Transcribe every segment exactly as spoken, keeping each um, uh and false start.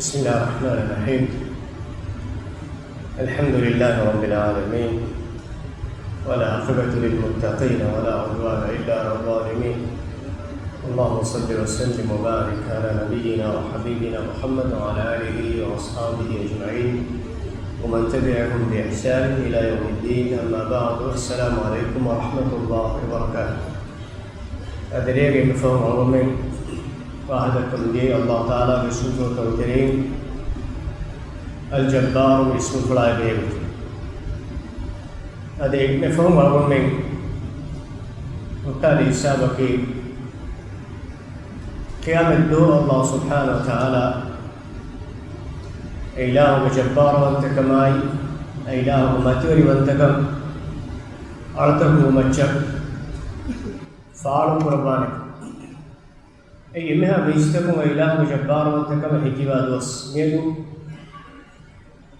بسم الله الرحمن الرحيم. الحمد لله رب العالمين، والعاقبة للمتقين، ولا عدوان إلا على الظالمين. اللهم صل وسلم وبارك على نبينا وحبيبنا محمد وعلى آله وأصحابه أجمعين، ومن تبعهم بإحسان إلى يوم الدين. أما بعد، السلام عليكم ورحمة الله وبركاته. އަދި ރޭގެ އެންމެ ފަހުން އަޅުގަނޑުމެން ފާހަގަކޮށްލި އައްލާހު ތަޢާލާގެ ސުންތަކުން ތެރެއިން އަލްޖައްބާރު އިސްމުފުޅާއި ބެހޭގޮތުން. އަދި އެންމެ ފަހުން އަޅުގަނޑުމެން ހުއްޓާލި ހިސާބަކީ، ޤިޔާމަތްދުވަހު އައްލާހު ސުބްޙާނަހު ވަތަޢާލާ އެ އިލާހުގެ ޖައްބާރުވަންތަކަމާއި، އެ އިލާހުގެ މަތިވެރިވަންތަކަން އަޅުތަކުން މައްޗަށް ފާޅު ކުރައްވާނެ. އެއީ އެންމެހާ މީސްތަކުން އެ އިލާހުގެ ޖައްބާރުވަންތަކަމަށް ހެކިވާ ދުވަސް. މިއަދު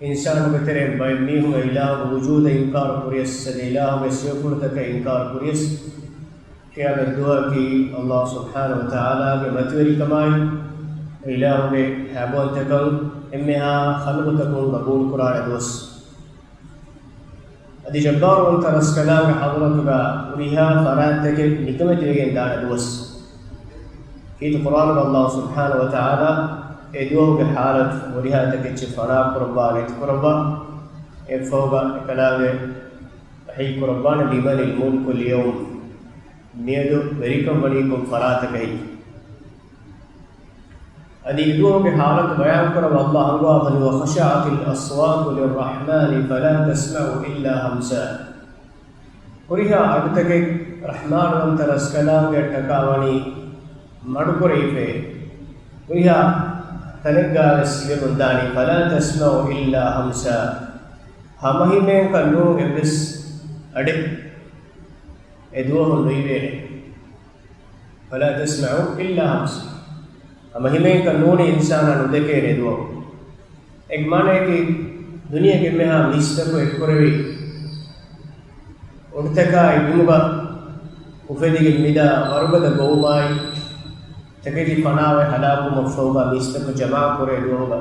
އިންސާނުގެ ތެރެއިން ބައެއް މީހުން އެ އިލާހުގެ ވުޖޫދަށް އިންކާރު ކުރިޔަސް، އެ އިލާހުގެ ސިފަފުޅުތަކަށް އިންކާރު ކުރިޔަސް، ޤިޔާމަތް ދުވަހަކީ އައްލާހު ސުބްޙާނަހު ވަތަޢާލާގެ މަތިވެރިކަމާއި، އެ އިލާހުގެ ހައިބަވަންތަކަން އެންމެހާ ޚަލްޤުތަކުން ގަބޫލުކުރާނެ ދުވަސް. އަދި ޖައްބާރުވަންތަ ރަސްކަލާނގެ ޙަޟްރަތުގަ ހުރިހާ ފަރާތްތަކެއް ނިކަމެތިވެގެން ދާނެ ދުވަސް. ކީރިތި ޤުރްއާނުގަ އައްލާހު ސުބްޙާނަހު ވަތަޢާލާ އެ ދުވަހުގެ ޙާލަތު ހުރިހާ ތަކެއްޗެއް ފަނާ ކުރައްވާ ނެތި ކުރައްވާ، އެއަށްފަހުގަ އެކަލާނގެ ވަޙީ ކުރައްވާނެ، لمن الملك اليوم، މިއަދު ވެރިކަން ވަނީ ކޮން ފަރާތަކަށް؟ އަދި އެދުވަހުގެ ޙާލަތު ބަޔާންކުރައްވާ އައްލާހު އަންގަވާފަ، وخشعت الأصوات للرحمن فلا تسمع إلا همسا. ހުރިހާ އަޑުތަކެއް ރަޙްމާންވަންތަ ރަސްކަލާނގެއަށްޓަކާ ވަނީ މަޑުކުރެވިފައި، ހުރިހާ ތަނެއްގަވެސް އިވެމުންދާނީ، فلا تسمع إلا همسا، ހަމަހިމޭންކަން ނޫން އެއްވެސް އަޑެއް އެދުވަހު ނުއިވޭނެ. فلا تسمع إلا همسا. ހަމަހިމޭންކަން ނޫނީ އިންސާނާ ނުދެކޭނެ އެދުވަހު. އޭގެ މާނައަކީ، ދުނިޔޭގެ އެންމެހާ މީސްތަކު އެއްކުރެވި އޮޑުތަކާއި ބިމުގަ އުފެދިގެން މިދާ ވަރުގަދަ ގޮވުމާއި، ތަކެތި ފަނާވެ ހަލާކުވުމަށްފަހުގަ މީސްތަކު ޖަމާ ކުރޭ ދުވަހުގަ،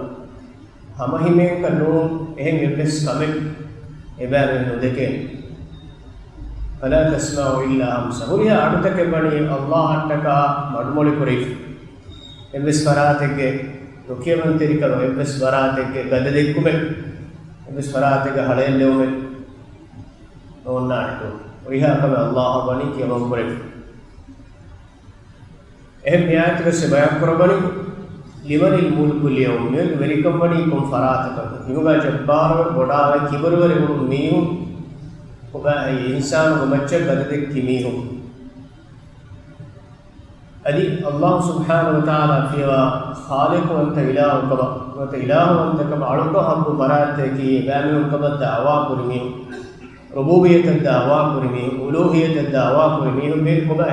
ހަމަހިމޭންކަން ނޫން އެހެން އެއްވެސް ކަމެއް އެބައިމީހުން ނުދެކޭނެ. فلا تسمع إلا همسا. ހުރިހާ އަޑުތަކެއް ވަނީ އައްލާހަށްޓަކާ މަޑުމޮޅި ކުރެވިފަ. އެއްވެސް ފަރާތެއްގެ ނުކިޔަމަންތެރިކަމެއް، އެއްވެސް ފަރާތެއްގެ ގަދަ ދެއްކުމެއް، އެއްވެސް ފަރާތެއްގެ ހަޅޭއްލެވުމެއް ނޯންނާނެ. ހުރިހާ ކަމެއް އައްލާހަށް ވަނީ ކިޔަމަން ކުރެވިފަ. އެހެން މި އާޔަތުގައި ބަޔާން ކުރައްވަނީ، لمن الملك اليوم، މިއަދު ވެރިކަން ވަނީ ކޮން ފަރާތަކަށް؟ ބިމުގަ ޖައްބާރުވެ ބޮޑާވެ ކިބުރުވެރިވުނު މީހުން ކޮބާ؟ އެއީ އިންސާނުގެ މައްޗަށް ގަދަ ދެއްކި މީހުން. އަދި އައްލާހު ސުބްޙާނަހު ވަތަޢާލާ ފިޔަވާ ޚާލިޤުވަންތަ އިލާހުކަމަށް ނުވަތަ އިލާހުވަންތަކަމަށް އަޅުކަން ޙައްޤު ފަރާތަކީ އެބައިމީހުންކަމަށް ދަޢުވާ ކުރި މީހުން، ރުބޫބިއްޔަތަށް ދަޢުވާ ކުރި މީހުން، އުލޫހިއްޔަތަށް ދަޢުވާ ކުރި މީހުން ބޭރު ކޮބާ؟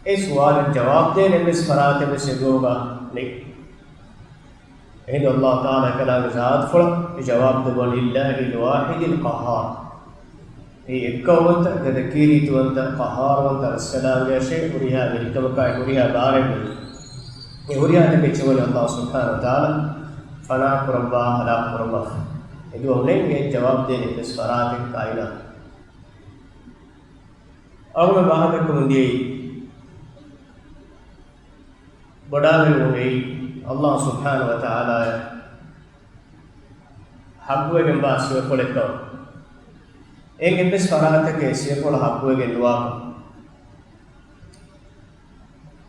އެ ސުވާލަށް ޖަވާބު ދޭން އެއްވެސް ފަރާތެއް ވެސް އެދުވަހުގަ ނެތް. އެހިނދު އައްލާހު ތަޢާލާ އެކަލާނގެ ޒާތުފުޅަށް އެ ޖަވާބު ދެއްވަނީ، لله الواحد القهار. އެއީ އެއްކައުވަންތަ، ގަދަ ކީރިތިވަންތަ، ޤަހާރުވަންތަ ރަސްކަލާނގެއަށޭ، ހުރިހާ ވެރިކަމަކާއި ހުރިހާ ބާރެއް ނެތް. އެ ހުރިހާ ތަކެއްޗެއް ވަނީ އައްލާހު ސުބްޙާނަހު ވަތަޢާލާ ފަނާ ކުރައްވާ، ހަލާކު ކުރައްވާ. އެދުވަހު ނެތް އެ ޖަވާބު ދޭން އެއްވެސް ފަރާތެއް ކާއިނާ. އަޅުގަނޑު ވާހަކަ ދައްކަމުން ދިޔައީ، ބޮޑާވެރިވުން އެއީ އައްލާހު ސުބްޙާނަހު ވަތަޢާލާއަށް ޙައްޤުވެގެންވާ ސިފަފުޅެއްކަމަށް. އެއިން އެއްވެސް ފަރާތަކެއް ސިފަފުޅަށް ޙައްޤުވެގެން ނުވާކަމަށް.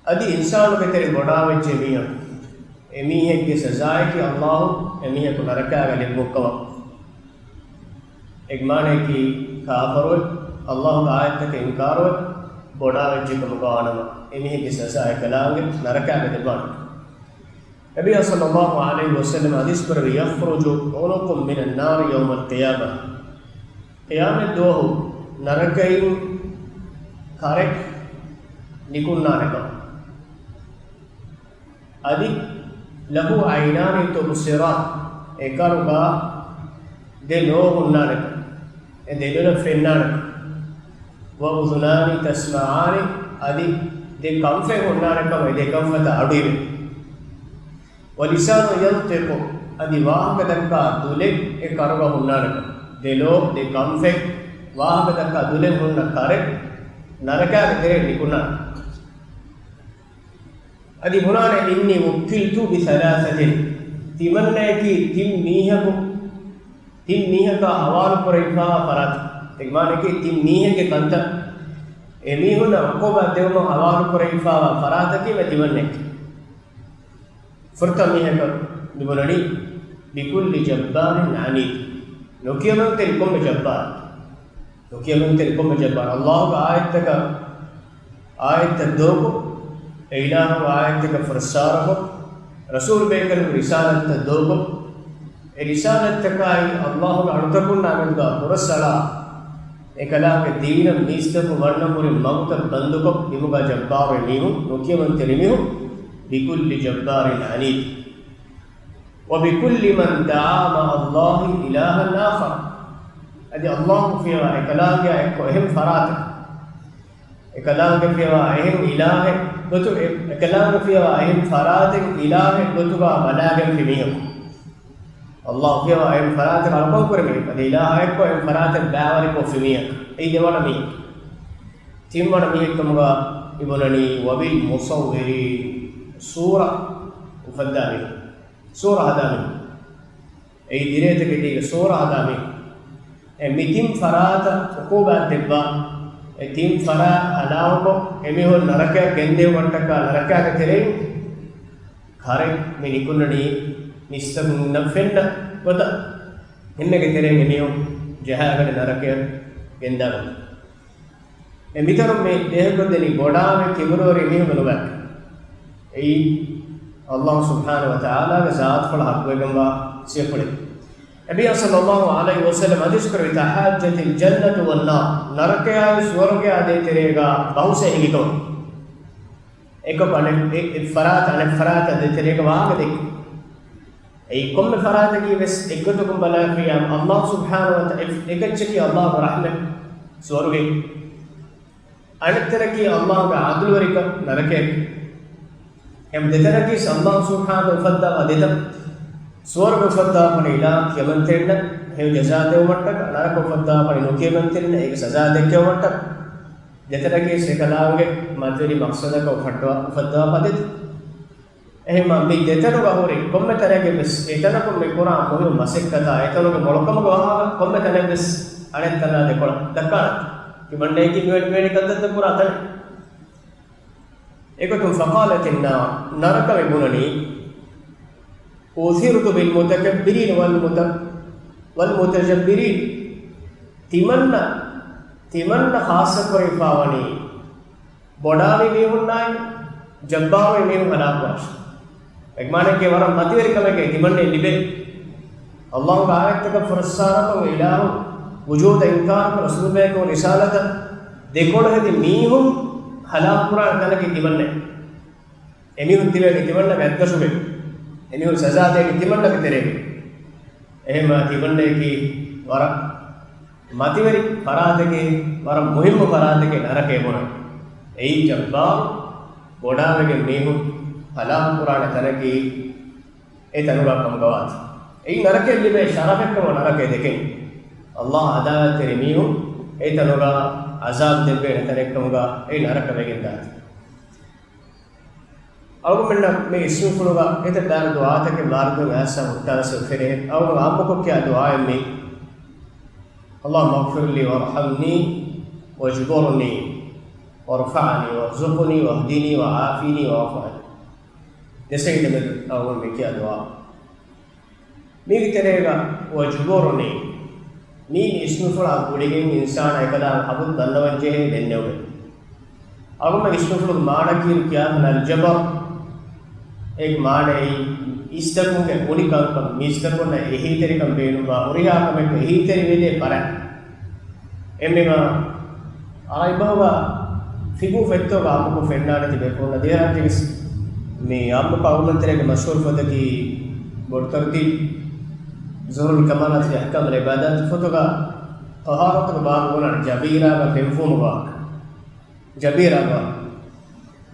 އަދި އިންސާނުގެ ތެރެ ބޮޑާވެއްޖެ މީހަކު، އެމީހެއްގެ ސަޒާއަކީ އައްލާހު އެމީހަކު ނަރަކާގަ ލެއްވުންކަމަށް. އޭގެ މާނައަކީ ކާފަރުވެ، އައްލާހުގެ އާޔަތްތަކަށް އިންކާރުވެ، ބޮޑާވެއްޖެ ކަމުގަ ވާނަމަ، އެމީހެއްގެ ސަޒާއަކީ ކަލާނގެ ނަރަކާގަ ލެއްވާނެ. ނަބިއްޔާ ޞައްލައްލާހު ޢަލައިހި ވަސައްލަމަ ޙަދީޘް ކުރެއްވި، يخرج عنق من النار يوم القيامة. ޤިޔާމަތް ދުވަހު ނަރަކައިން ކަރެއް ނިކުންނާނެކަމަށް. އަދި له عينان تبصران، އެ ކަރުގަ ދެ ލޯ ހުންނާނެކަން، އެ ދެ ލޮލަށް ފެންނާނެކަން. وأذنان تسمعان، އަދި ދެ ކަންފަތް ހުންނާނެކަން، އެ ދެ ކަންފަތަށް އަޑު އިވޭ. ولسان ينطق، އަދި ވާހަކަ ދައްކާ ދުލެއް އެ ކަރުގަ ހުންނާނެކަން. ދެ ލޯ، ދެ ކަންފަތް، ވާހަކަ ދައްކާ ދުލެއް ހުންނަ ކަރެއް ނަރަކާގެ ތެރެއިން ނިކުންނާނެ. އަދި ބުނާނެ، إني وكلت بثلاثة، ތިމަންނަޔަކީ ތިން މީހަކު، ތިން މީހަކާ ހަވާލު ކުރެވިފާވާ ފަރާތެއް. އޭގެ މާނައަކީ ތިން މީހެއްގެ ކަންތައް އެމީހުންނަށް ޢުޤޫބާތް ދެވުމަށް ހަވާލު ކުރެވިފާވާ ފަރާތަކީ މި ތިމަންނަޔަކީ. ފުރަތަމަ މީހަކަށް މިބުނަނީ، بكل جبار عنيد، ނުކިޔަމަންތެރި ކޮންމެ ޖައްބާރެއް. ނުކިޔަމަންތެރި ކޮންމެ ޖައްބާރެއް. ﷲ ގެ އާޔަތްތަކަށް، އާޔަތްތައް ދޫކޮށް، އެ އިލާހުގެ އާޔަތްތަކަށް ފުރައްސާރަކޮށް، ރަސޫލު ބޭކަލުންގެ ރިސާލަތްތައް ދޫކޮށް، އެ ރިސާލަތްތަކާއި ﷲ ގެ އަޅުތަކުންނާ މެދުގަ ހުރަސްއަޅާ، އެކަލާނގެ ދީނަށް މީސްތަކުން ވަންނަން ހުރި މަގުތައް ބަންދުކޮށް، ބިމުގަ ޖައްބާރު މީހުން، ނުކިޔަމަންތެރި މީހުން، بكل جبار عنيد. وبكل من دعا مع الله إلها آخر. އަދި ﷲ ފިޔަވާ އެކަލާނގެއާ އެއްކޮށް އެހެން ފަރާތަކަށް، އެކަލާނގެ ފިޔަވާ އެހެން އިލާހެއް ގޮތު، އެ، އެކަލާނގެ ފިޔަވާ އެހެން ފަރާތެއް އިލާހެއް ގޮތުގަ ބަލާގެންފި މީހަކު. ﷲ ފިޔަވާ އެހެން ފަރާތަކަށް އަޅުކަން ކުރި މީހަކު، އަދި އިލާހާ އެއްކޮށް އެހެން ފަރާތެއް ބައިވެރިކޮށްފި މީހަކު. އެއީ ދެވަނަ މީހަކު. ތިންވަނަ މީހެއްކަމުގަ މިބުނަނީ، وبالمصورين، ސޫރަ އުފައްދާ މީހުން. ސޫރަ ހަދާ މީހުން. އެއީ ދިރޭތަކެތީގެ ސޫރަ ހަދާ މީހުން. އެ މި ތިން ފަރާތަށް ޢުޤޫބާތް ދެއްވާ، އެ ތިން ފަރާތް ހަލާކުކޮށް، އެމީހުން ނަރަކަޔަށް ގެންދެވުމަށްޓަކާ ނަރަކާގެ ތެރެއިން ކަރެއް މި ނިކުންނަނީ މީސްތަކުންނަށް ފެންނަ ގޮތަށް. އެންމެގެ ތެރެއިން އެމީހުން ޖަހާގަނެ ނަރަކަޔަށް ގެންދާ ގޮތަށް. އެ މިތަނުން މި ބޭހަކޮށްދެނީ ބޮޑާވެ ކިބުރުވެރި މީހުންގެ ނުބައި. އެއީ ﷲ ސުބްޙާނަހޫ ވަތަޢާލާގެ ޒާތުފުޅަށް ޙައްޤުވެގެންވާ ސިފަފުޅެއް. ނަބިއްޔާ ޞައްލައްލާހު ޢަލައިހި ވަސައްލަމް ޙަދީޘް ކުރެއްވި، تحاجت الجنة والنار، ނަރަކަޔާއި ސުވަރުގެއާ ދޭތެރޭގަ ބަހުސް ހިނގިތޯ. އެކަކު އަނެއް، އެ، އެއް ފަރާތަށް އަނެއް ފަރާތަށް ދޭތެރޭގަ ވާހަކަ ދެއްކި. އެއީ ކޮންމެ ފަރާތަކީ ވެސް އެއްގޮތަކުން ބަލާފިއްޔާ، ﷲ ސުބްޙާނަހޫ ވަތަޢާލާ އެ-، އެކައްޗަކީ ﷲ ގެ ރަޙްމަތް ސުވަރުގެ. އަނެއްތަނަކީ ﷲ ގެ ޢަދުލުވެރިކަން ނަރަކަޔަކީ. އެމް ދެތަނަކީ ވެސް ﷲ ސުބްޙާނަހޫ އުފައްދާފަ ދެތަން. ސުވަރުގެ އުފައްދާފަނި އިލާހު ކިޔަމަންތެރިންނަށް ހެޔޮ ޖަޒާ ދެއްވުމަށްޓަކާ، ނަރަކަ އުފައްދާފަނި ނުކިޔަމަންތެރިންނަށް އޭގެ ސަޒާ ދެއްކެވުމަށްޓަކާ. ދެތަނަކީ ވެސް އެކަލާނގެ މަތިވެރި މަޤްޞަދަކަށް އުފައްދާ-، އުފައްދާފަ ދެތަން. އެހެންމާ މި ދެތަނުގަ ހުރި ކޮންމެ ތަނެއްގެ ވެސް އެތަނަކުން މި ކުރާ މުހިއްމު މަސައްކަތާ އެތަނުގެ މޮޅުކަމުގެ ވާހަކަ ކޮންމެ ތަނެއް ވެސް އަނެއް ތަނާ ދެކޮޅަށް ދައްކާނެ. ތިމަންނަޔަކީ މިވެނި، މިވެނި ކަންތައްތައް ކުރާ ތަނެއް. އެގޮތުން، فقالت النار، ނަރަކަ މި ބުނަނީ، أوثرت بالمتكبرين والمت-، والمتجبرين، ތިމަންނަ، ތިމަންނަ ޚާއްޞަ ކުރެވިފާވަނީ ބޮޑާވި މީހުންނާއި ޖައްބާރުވި މީހުން ހަލާކުވާށި. އެގެ މާނައަކީ ވަރަށް މަތިވެރި ކަމެއްގެ ތިމަންނަ ލިބޭ. ﷲ ގެ އާޔަތްތަކަށް ފުރައްސާރަކޮށް، އިލާހު ވުޖޫދަށް އިންކާރުކޮށް، ރަސޫލުބޭކަލުން ރިސާލަތަށް ދެކޮޅު ހެދި މީހުން ހަލާކު ކުރާނެ ތަނަކީ ތިމަންނަ. އެމީހުން ތިބޭނީ ތިމަންނަގެ އަތްދަށުގައި. އެމީހުން ސަޒާ ދޭނީ ތިމަންނަގެ ތެރޭގައި. އެހެންމާ ތިމަންނަޔަކީ ވަރަށް މަތިވެރި ފަރާތެކޭ، ވަރަށް މުހިއްމު ފަރާތެކޭ ނަރަކައޭ ބުނަނީ. އެއީ ޖައްބާރު ބޮޑާވެގެން މީހުން ހަލާކު ކުރާނެ ތަނަކީ އެ ތަނުގަ ކަމުގަވާތީ. އެއީ ނަރަކައަށް ލިބޭ ޝަރަފެއްކަމަށް ނަރަކައެއް ދެކެން. ﷲ އަދާލަތްތެރި މީހުން އެ ތަނުގަ ޢަޒާބު ދެއްވޭނެ ތަނެއްކަމުގަ އެ ނަރަކަ ވެގެންދާތީ. އަޅުގަނޑުމެންނަށް މި އިސްނުފުޅުގަ އެތައް ބާރު ދުޢާތަކެއް ވާރިދުވެ އައިސް ހުއްޓާވެސް އެއްފަދައިން އަޅުގަނޑު ޢާއްމުކޮށް ކިޔާ ދުޢާއެއް މީ. اللهم اغفر لي وارحمني واجبرني وارفعني وارزقني واهدني وعافني واعف عني. ދެ ސައިޑެއް މެދު އަޅުގަނޑު މި ކިޔާ ދުޢާ. މީގެ ތެރޭގަ واجبرني، މީ އިސްނުފުޅާ ގުޅިގެން އިންސާނާ އެކަލާނގެ ހަބުން ދަންނަވަންޖެހޭ ދެންނެވުމެއް. އަޅުގަނޑުމެން އިސްނުފުޅުގެ މާނަ ކީރު ކިޔާ ކަން الجبر. އޭގެ މާނައީ އީސްތަކުންގެ އުނިކަންކަން، މީސްތަކުންނަށް އެހީތެރިކަން ބޭނުންވާ، ހުރިހާ ކަމެއްގެ އެހީތެރިވެދޭ ފަރާތް. އެންމެ މާ އަރަބިބަހުގަ ފިގު ފޮތްތަކުގަ އާއްމުކޮށް ފެންނާނެތީ ބޭފުޅުންނަށް ދިވެހިރާއްޖޭގެ މި އާއްމުކޮށް އަޅުގަނޑުމެން ތެރޭގެ މަޝްހޫރު ފޮތަކީ ބޮޑު ތަރުތީބު، ޒުހުރުލް ކަމާލާތު ފީ އަޙްކާމިލް ޢިބާދާތު ފޮތުގަ ޠަހާރަތުގެ ބާބު ބުނާނެ ޖަބީރާގަ ފެންފުމުގެ ވާހަކަ. ޖަބީރާގެ ވާހަކަ.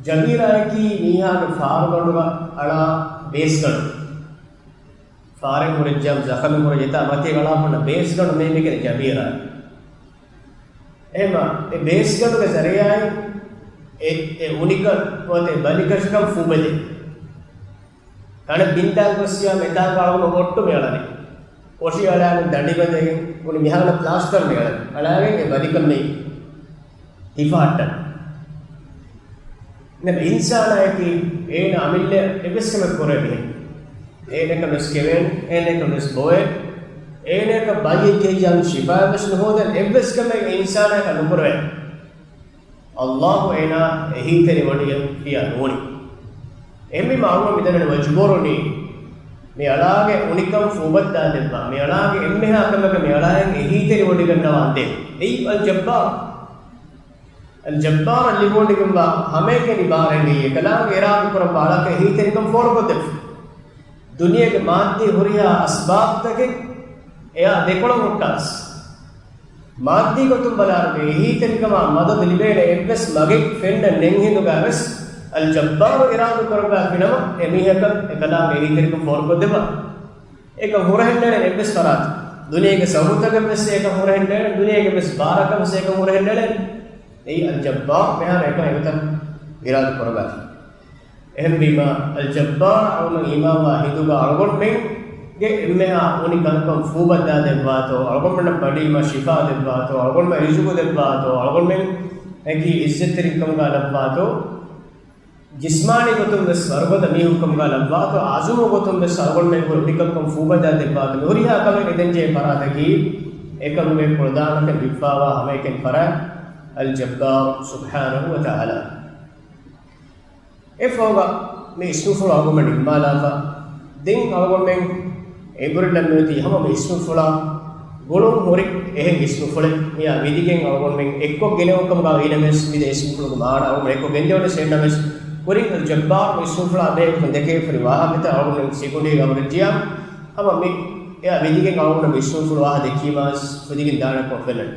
ޖަބީރާއަކީ މީހާގެ ފާރުގަނޑުގަ އަޅާ ބޭސްގަނޑު. ފާރެއް ހުރެއްޖާމު، ޒަޚަމެއް ހުރެއްޖެތާ މަތީގަ އަޅާފަ ހުންނަ ބޭސްގަނޑު މީ މި ކިޔަނީ ޖަބީރާ. އެހެމަ، އެ ބޭސްގަނޑުގެ ޒަރީއާއިން އެ، އެ އުނިކަން ނުވަތަ އެ ބަލިކަށިކަން ފޫބެލޭ. ތަނެއް ބިންދާ ގޮސް އެތާނގަ އަޅުގަނޑު އޮއްޓު މި އަޅަނީ. ކޮށި އަޅާގެން ދަނޑި ބަނދެގެން އުނި މިހާރު ޕްލާސްޓަރު މި އަޅަނީ. އަޅާގެން އެ ބަލިކަން މި ހިފަހައްޓަން. ނަމަ އިންސާނާއަކީ އޭނަ އަމިއްލަ އެއްވެސް ކަމެއް ކުރެވޭ. އޭނަކަށް ވެސް ކެވޭނެ، އޭނަކަށް ވެސް ބޮވޭ، އޭނަކަށް ބައްޔެއް ޖެހިއްޔާ ޝިފާ ވެސް ނުހޯދޭނެ، އެއްވެސް ކަމެއް އިންސާނާއަކަށް ނުކުރެވޭ. އައްލާހު އޭނާ އެހީތެރިވޮޑިގެން ފިޔާ ނޫނީ. އެހެންވީމާ އަޅުގަނޑު މިދަނީ މަޖުބޫރުނީ މި އަޅާގެ އުނިކަން ފޫބައްދާ ދެއްވާ، މި އަޅާގެ އެންމެހާ ކަމަކަށް މި އަޅާއަށް އެހީތެރިވޮޑިގަންނަވާން ދޭން. އެއީ އަލް ޖައްބާރު. އަލް ޖައްބާރަށް ލިބިވޮޑިގެންވާ ހަމައެކަނި ބާރެއް އެކަލާނގެ އިރާދަކުރައްވާ އަޅާއަކަށް އެހީތެރިކަން ފޯރުކޮށްދެއްވުން. ދުނިޔޭގެ މާއްދީ ހުރިހާ އަސްބާބުތަކެއް އެއާ ދެކޮޅަށް ހުއްޓާސް، މާއްދީ ގޮތުން ބަލާއިރު އެހީތެރިކަމާ މަދަދު ލިބޭނެ އެއްވެސް މަގެއް ފެންނަން ނެތް ހިނދުގަ ވެސް، އަލް ޖައްބާރު އިރާދަކުރައްވާފިނަމަ، އެމީހަކަށް އެކަލާނގެ އެހީތެރިކަން ފޯރުކޮށްދެއްވާ. އެކަން ހުރަހެއް ނެތް އެއްވެސް ފަރާތެއް. ދުނިޔޭގެ ސަބަބުތަކަށް ވެސް އެކަން ހުރަހެއް ނެތް، ދުނިޔޭގެ ވެސް ބާރަކަށް ވެސް އެކަން ހުރަހެއް ނެތް. އެއީ އަލް ޖައްބާރު މިހާރު އެކަން އެގޮތަށް އިރާދަ ކުރައްވާފި. އެހެންވީމާ، އަލް ޖައްބާރު އަޅުގަނޑު އީމާންވާ ހިނދުގަ އަޅުގަނޑުމެންގެ އެންމެހާ އުނި ކަންކަން ފޫބައްދާ ދެއްވާތޯ، އަޅުގަނޑުމެންނަށް ބަޑީމަ ޝިފާ ދެއްވާތޯ، އަޅުގަނޑުމެން ރިޒުގު ދެއްވާތޯ، އަޅުގަނޑުމެން އެކި އިއްޒަތްތެރިކަމުގަ ލައްވާތޯ، ޖިސްމާނީ ގޮތުން ވެސް ވަރުގަދަ މީހުންކަމުގަ ލައްވާތޯ، އާޒުމު ގޮތުން ވެސް އަޅުގަނޑުމެން އުނިކަންކަން ފޫބައްދާ ދެއްވާތޯ، މި ހުރިހާ ކަމެއް އެދެންޖެހޭ ފަރާތަކީ އެކަމުގެ ކުޅަދާނަކަން ހިއްފާވާ ހަމައެކަނި ފަރާތް އަލް ޖައްބާރު ސުބްޙާނަހު ވަ ތަޢާލާ. އެ ފަހުގަ މި އިސްމުފުޅު އަޅުގަނޑުމެން ނިންމާލާފަ. ދެން އަޅުގަނޑުމެން އެނބުރިލަން މިއޮތީ ހަމަ މި އިސްމުފުޅާ ގުޅުން ހުރި އެހެން އިސްމުފުޅެއް މިއާ ވިދިގެން އަޅުގަނޑުމެން އެއްކޮށް ގެނެވުން ކަމުގަ ވީނަމަވެސް، މި ދެ އިސްމުފުޅުގެ މާނަ އަޅުގަނޑު އެއްކޮށް ގެންދެވުނަސް އެންނަމަސް، ކުރިން އަލް ޖައްބާރު މި އިސްމުފުޅާ ބެހޭ ގޮތުން ދެކޭ ހުރި ވާހަކަތައް އަޅުގަނޑުމެން ސިކުނޑީގަ އަވަރަށް ޖިޔާ، ހަމަ މި އެއާ ވިދިގެން އަޅުގަނޑު މި އިސްމުފުޅު ވާހަ ދެއްކީމާސް ފުދިގެން ދާނެކޮށް ފެންނަން.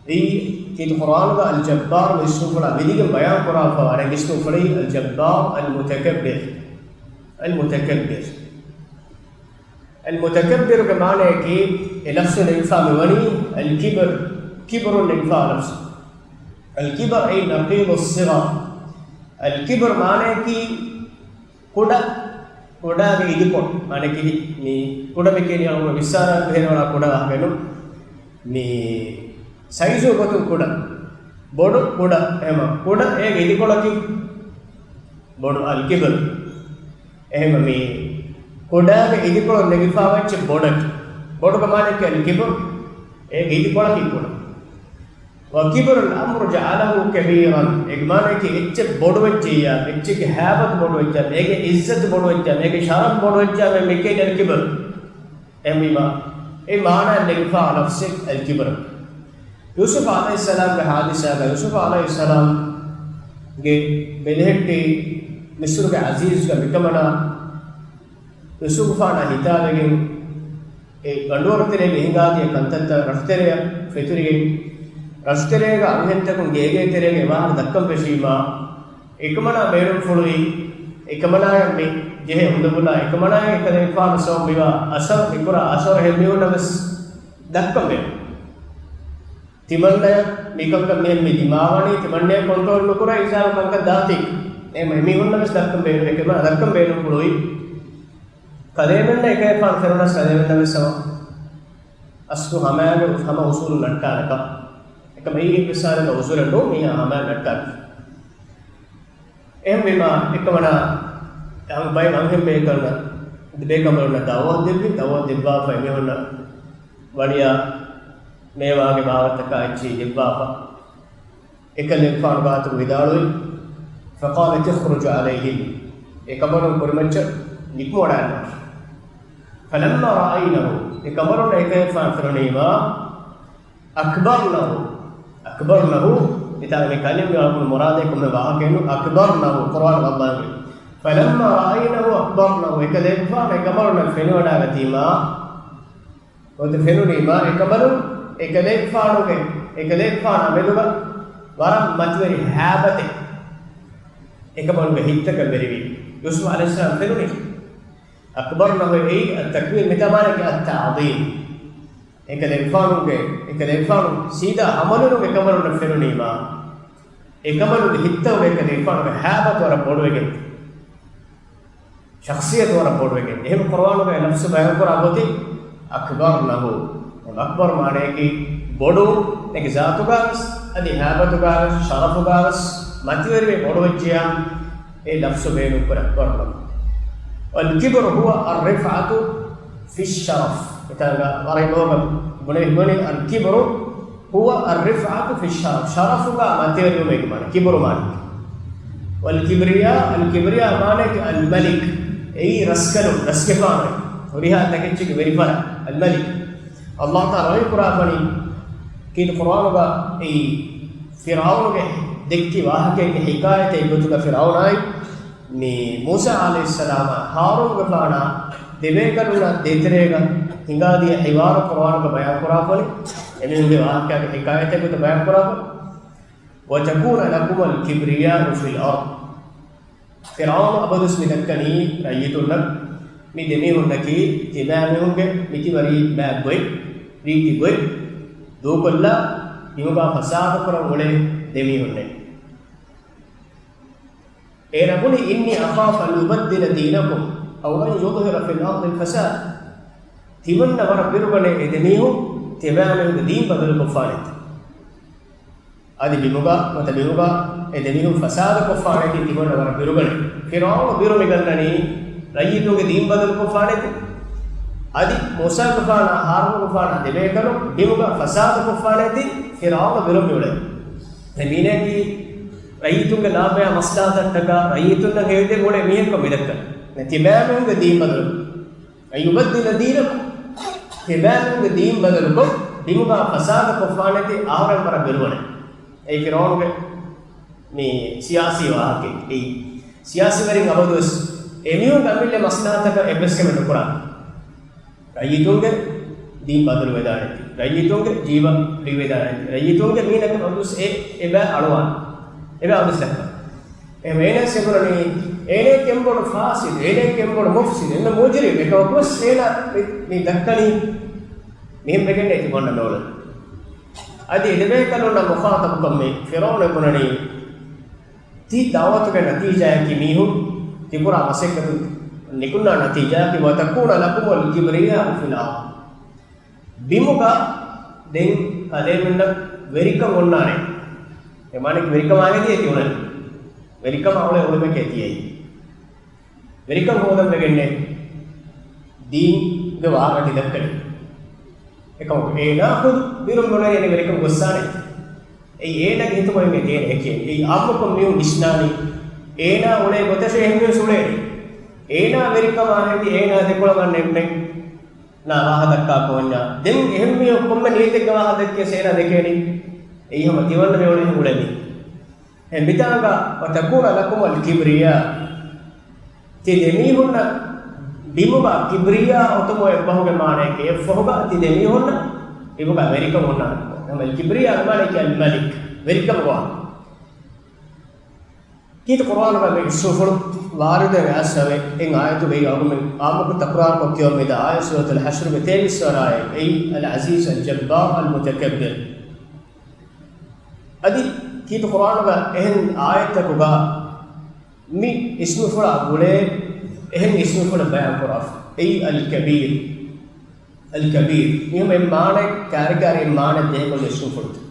އެއީ ކީރިތި ޤުރްއާނުގަ އަލް ޖައްބާރު އިސްމުފުޅާ ވިދިގެން ބަޔާން ކުރާފަ ވާ އިސްމުފުޅީ އަލް ޖައްބާރު އަލް މުތަކައްބިރު. އަލް މުތަކައްބިރު. އަލް މުތަކައްބިރުގެ މާނަޔަކީ އެ ލަފްޒު ނެގިފާ މިވަނީ އަލް ކިބްރު، ކިބްރު ނެގިފާ ލަފްޒު. އަލް ކިބްރު އެއީ ނަޤީޟު އައްޞިޣަރު. އަލް ކިބްރު މާނަޔަކީ ކުޑަ، ކުޑާގެ އިދިކޮޅު. މާނަ ކިހި މި ކުޑަ މި ކިޔަނީ އަޅުގަނޑު ވިއްސާރަ ބެހޭނެ ވަރަށް ކުޑަ ވާހަކައެއް ނޫން. މި ސައިޒު ގޮތުން ކުޑަ، ބޮޑު ކުޑަ، އެހެމަ ކުޑަ އޭގެ އިދިކޮޅަކީ ބޮޑު އަލް ކިބްރު. އެހެމަ މި ކުޑާގެ އިދިކޮޅު ނެގިފާވައްޗެ ބޮޑަކީ. ބޮޑުގެ މާނަ ކިޔަނީ ކިބްރު، އޭގެ އިދިކޮޅަކީ ކުޑަ. وكبر الأمر جعله كبيرا. އޭގެ މާނައަކީ އެއްޗެއް ބޮޑުވެއްޖިއްޔާ، އެއްޗެއްގެ ހައިބަތު ބޮޑުވެއްޖިއްޔާ، އޭގެ އިއްޒަތު ބޮޑުވެއްޖިއްޔާ، އޭގެ ޝަރަފް ބޮޑުވެއްޖިއްޔާ، މި ކިޔަނީ އަލް ކިބްރު. އެހެންވީމާ، އެ މާނައަށް ނެގިފާ ލަފްޒެއް އަލް ކިބްރު. ޔޫސުފް ޢަލައިހިއްސަލާމްގެ ޙާދިސާގަ، ޔޫސުފް ޢަލައިހިއްސަލާމްގެ ބެލެހެއްޓި މިޞްރުގެ ޢަޒީޒްގެ މިކަމަނާ، ޔޫސުފާނާ ހިތާވެގެން އެ ގަނޑުވަރު ތެރޭގެ ހިނގާދިޔަ ކަންތައްތައް ރަށުތެރެއަށް ފެތުރިގެން، ރަށުތެރޭގަ އަންހެންތަކުން ގޭގޭ ތެރޭގެ ވާހަކަ ދައްކަން ފެށީމާ، އެކަމަނާ ބޭނުންފުޅުވީ، އެކަމަނާޔަށް މި ޖެހޭ އުނދަގުލާ، އެކަމަނާޔަށް އެކަލޭގެފާނު ސަބަބު މިވާ އަސަރު، މިކުރާ އަސަރު އެހެންމީހުންނަށް ވެސް ދައްކަން ބޭނުން. ތިމަންނަޔަށް މިކަންކަން މި، މި ދިމާވަނީ، ތިމަންނަޔަށް ކޮންޓްރޯލް ނުކުރާ އިޒާރު ކަންކަން ދާތީ. އެ މި، މީހުންނަށް ވެސް ދައްކަން ބޭނުން، އެކަމަ ދައްކަން ބޭނުންފުޅުވީ. ކަލޭމެންނަށް އެކަލޭގެފާނު ފެނުނަސް ކަލޭމެންނަށް ވެސް ހަމަ އަސްލު ހަމައިގެ ހަމަ އުސޫލު ނައްޓާލަކަށް. އެކަމަ އެއީ އެއްވެސް ހާލެއްގަ އުޒުރެއް ނޫން، މީހާ ހަމައަށް ނައްޓާލަކަށް. އެހެންވީމާ، އެކަމަނާ ބައެއް އަންހެން ބޭކަލުންނަށް، ބޭކަނބަލުންނަށް ދަޢުވަތު ދެއްވި، ދަޢުވަތު ދެއްވާފަ އެމީހުންނަށް ވަނިޔާ މޭވާގެ ބާވަތަކާ އެއްޗެހި ދެއްވާފަ. އެކަލޭގެފާނު ގާތުގަ ވިދާޅުވި، فقالت اخرج عليهم. އެކަނބަލުން ކުރިމައްޗަށް ނިކުމެވަޑައިގަންނަވާށި. فلما رأينه، އެކަނބަލުން އެކަލޭގެފާނު ފެނުނީމާ، أكبرنه، أكبرنه، އެތާ މި ކަލިމަ މިވާކުނު މުރާދޭ ކޮންމެ ވާހަކައެއް ނޫން، أكبرنه، ޤުރުއާން ވައްލާނގެ. فلما رأينه أكبرنه، އެކަލޭގެފާނު އެކަނބަލުންނަށް ފެނިވަޑައިގަތީމާ، ގޮތެއް ފެނުނީމާ، އެކަނބަލުން އެކަލޭގެފާނުގެ، އެކަލޭގެފާނާ މެދުގަ ވަރަށް މަތިވެރި ހައިބަތެއް އެކަނބަލުންގެ ހިތްތަކަށް ވެރިވި. ޔޫސުފް ޢަލައިހިއްސަލާމް ފެނުނީ. އަކްބަރު ނަހު އެއީ އައްތަކްބީރު، މިތާ މާނައަކީ އައްތަޢުޡީމް. އެކަލޭގެފާނުގެ، އެކަލޭގެފާނު ސީދާ ހަމަލުނު އެކަމަލުންނަށް ފެނުނީމާ، އެކަމަލުގެ ހިތުގަ އެކަލޭގެފާނުގެ ހައިބަތު ވަރަށް ބޮޑުވެގެން، ޝަޚްޞިއްޔަތު ވަރަށް ބޮޑުވެގެން. އެހެން ޤުރުއާނުގައި ލަފްޒު ބަޔާންކުރާ ގޮތެއް އަކްބަރު ނަހު. އަކްބަރު މާނައަކީ ބޮޑު، އޭގެ ޒާތުގަވެސް، އަދި ހައިބަތުގަވެސް، ޝަރަފުގަވެސް މަތިވެރިވެ ބޮޑުވެއްޖިޔާ، އެ ލަފްޒު ބޭނުންކުރޭ އަކްބަރު ނަހު. والكبر هو الرفعة في الشرف. މިތާނގަ ވަރަށް ބޮޑަށް ބުނެ، ބުނެ، الكبر هو الرفعة في الشرف. ޝަރަފުގަ މަތިވެރިވުމޭ މާނަ، ކިބުރު މާނަ. والكبرياء، الكبرياء މާނައަކީ الملك. އެއީ ރަސްކަލުން، ރަސްގެފާނު. ހުރިހާ ތަކެއްޗެއްގެ ވެރިފަރާ، الملك. އައްލާހު ތަޢާލާ ވަޙީ ކުރާފަނި ކީރިތި ޤުރުއާނުގަ އެއީ ފިރްޢައުނުގެ ދެއްކި ވާހަކައެއްގެ ޙިކާޔަތެއް ގޮތުގަ ފިރްޢައުނާއި މި މޫސާ ޢަލައިހިއްސަލާމާ ހާރޫންގެފާނާ ދެބޭކަލުންނާ ދޭތެރޭގަ ހިނގާދިޔަ ޙިވާރު ޤުރުއާނުގަ ބަޔާންކުރާފަނި، އެމީހުންގެ ވާހަކައިގެ ޙިކާޔަތެއް ގޮތަށް ބަޔާންކުރާފަ، وتكون لكم الكبرياء في الأرض. ފިރްޢައުނު އަބަދުވެސް މި ދައްކަނީ ރައްޔިތުންނަށް، މި ދެމީހުންނަކީ ތިބާމީހުންގެ މިތިބަރީ ބާތް ގޮތް، ރީތި ގޮތް ދޫކޮށްލާ، ބިމުގަ ފަސާދަ ކުރަން އުޅޭ ދެމީހުންނޭ. އޭނަ ބުނި، إني أخاف أن يبدل دينكم أو أن يظهر في الأرض الفساد. ތިމަންނަ ވަރަށް ބިރުގަނޭ އެ ދެމީހުން ތިބާމީހުންގެ ދީން ބަދަލުކޮށްފާނެތި. އަދި ބިމުގަ، ނުވަތަ ބިމުގަ އެ ދެމީހުން ފަސާދަކޮށްފާނެތި ތިމަންނަ ވަރަށް ބިރުގަނޭ. ފިރްޢައުނު ބިރު މިގަންނަނީ ރައްޔިތުންގެ ދީން ބަދަލުކޮށްފާނެތި. އަދި މޫސާގެފާނާ ހާރޫނުގެފާނާ ދެބޭކަލުން ބިމުގަ ފަސާދަކޮށްފާނެތި ފިރްޢައުނު ބިރު މިއުޅޭ. އެ މީނަކީ ރައްޔިތުންގެ ލާބަޔާ މަސްލަހަތަށްޓަކާ ރައްޔިތުންނަށް ހެޔޮތަން އުޅޭ މީހެއްކަން މިދައްކަނީ. ތިބާމީހުންގެ ދީން ބަދަލު، أن يبدل دينكم، ތިބާމީހުންގެ ދީން ބަދަލުކޮށް، ބިމުގަ ފަސާދަކޮށްފާނެތި އަހަރެން ވަރަށް ބިރުގަނޭ. އެއީ ފިރްޢައުނުގެ މި ސިޔާސީ ވާހަކައެއް. އެއީ ސިޔާސީވެރިން އަބަދުވެސް އެމީހުންގެ އަމިއްލަ މަސްލަހަތަކަށް އެއްވެސް ކަމެއް ނުކުރާނެ. ރައްޔިތުންގެ ދީން ބަދަލުވެދާނެތީ، ރައްޔިތުންގެ ޖީބަށް ރީވެދާނެތީ، ރައްޔިތުންގެ މީނަކަށް އަބަދުވެސް އެ، އެބަ އަޅުވާނެ. އެބަ އަބަދުވެސް ދައްކާ. އެހެން އޭނަ ސެބުރަނީ، އޭނަ ކެނބޮޑު ފާސިދު، އޭނަ ކެނބޮޑު މުފްސިދު، އެންމެ މުޖްރިމް، އެކަމަކުވެސް އޭނަ މި، މި ދައްކަނީ މިހެން ވެގެންނޭ ތި ބޮންނަ ނޯޅެ. އަދި އެދެބޭކަލުންނަށް މުޚާޠަބުކޮށް މި ފިރްޢައުނު ބުނަނީ، ތި ދަޢުވަތުގެ ނަތީޖާއަކީ މީހުން ތިކުރާ މަސައްކަތުން ނިކުންނާ ނަތީޖާއަކީ، وتكون لكم الكبرياء في الأرض. ބިމުގަ ދެން ކަލޭމެންނަށް ވެރިކަން އޮންނާނެ. އެ މާނައަކީ ވެރިކަމާ އެދި އެތި އުޅެން. ވެރިކަމާ އުޅެ އުޅުމެކޭ އެތި އެއީ. ވެރިކަން ހޯދަން ވެގެންނޭ ދީންގެ ވާހަކަ ތި ދައްކަނީ. އެކަމަކު އޭނާ ޚުދު ބިރުން ނުނެގެން ވެރިކަން ގޮއްސާނެ. އެއީ އޭނާގެ ހިތުގައި އެދޭނެ އެކޭ. އެއީ އާއްމުކޮށް މީހުން ވިސްނާނީ އޭނާ އުޅޭ ގޮތަށޭ އެހެން މީހުން އުޅޭނީ. އޭނާ ވެރިކަމާ އެދި އޭނާ ދެކޮޅަށް އަންނަ އެންމެން ނާ ވާހަކަ ދައްކާ ކޯންޏާ. ދެން އެހެން މީހުން ކޮންމެ ނިޔަތެއްގެ ވާހަކަ ދެއްކިޔަސް އޭނާ ދެކޭނީ. އެއީ ހަމަ ތިމަންނަ މި އުޅެނީ އުޅެނީ. އެ މިތާނގަ وتكون لكم الكبرياء. ތި ދެމީހުންނަށް ބިމުގަ ކިބްރިޔާ އޮތުމުގެ އެއްބަހުގެ މާނައެކޭ. އެއްފަހުގަ ތި ދެމީހުންނަށް ބިމުގަ ވެރިކަން އޮންނާނެ. އަމަލް ކިބްރިޔާގެ މާނައަކީ އަލްމަލިކް، ވެރިކަމުގެ ވާހަކަ. ކީރިތި ޤުރުއާނުގަ މި އިސްމުފުޅު ވާރިދުވެ އައިސްފަވޭ. އެއް އާޔަތުގައި އަޅުގަނޑުމެން އާއްމުކޮށް ތަކުރާރުކޮށް ކިޔަވަމުންދާ އާޔަތް ސޫރަތުލް ޙަޝްރުގެ ތޭވީސް ވަނަ އާޔަތް. އެއީ العزيز الجبار المتكبر. އަދި ކީރިތި ޤުރުއާނުގަ އެހެން އާޔަތްތަކުގަ މި އިސްމުފުޅާ ގުޅޭ އެހެން އިސްމުފުޅެއް ބަޔާންކުރާފަ. އެއީ އަލް ކަބީރު. އަލް ކަބީރު. މިހެން އެއް މާނައެއް، ކާރިގާރީ އެއް މާނައެއް ދޭކޮށްލި އިސްމުފުޅުތައް.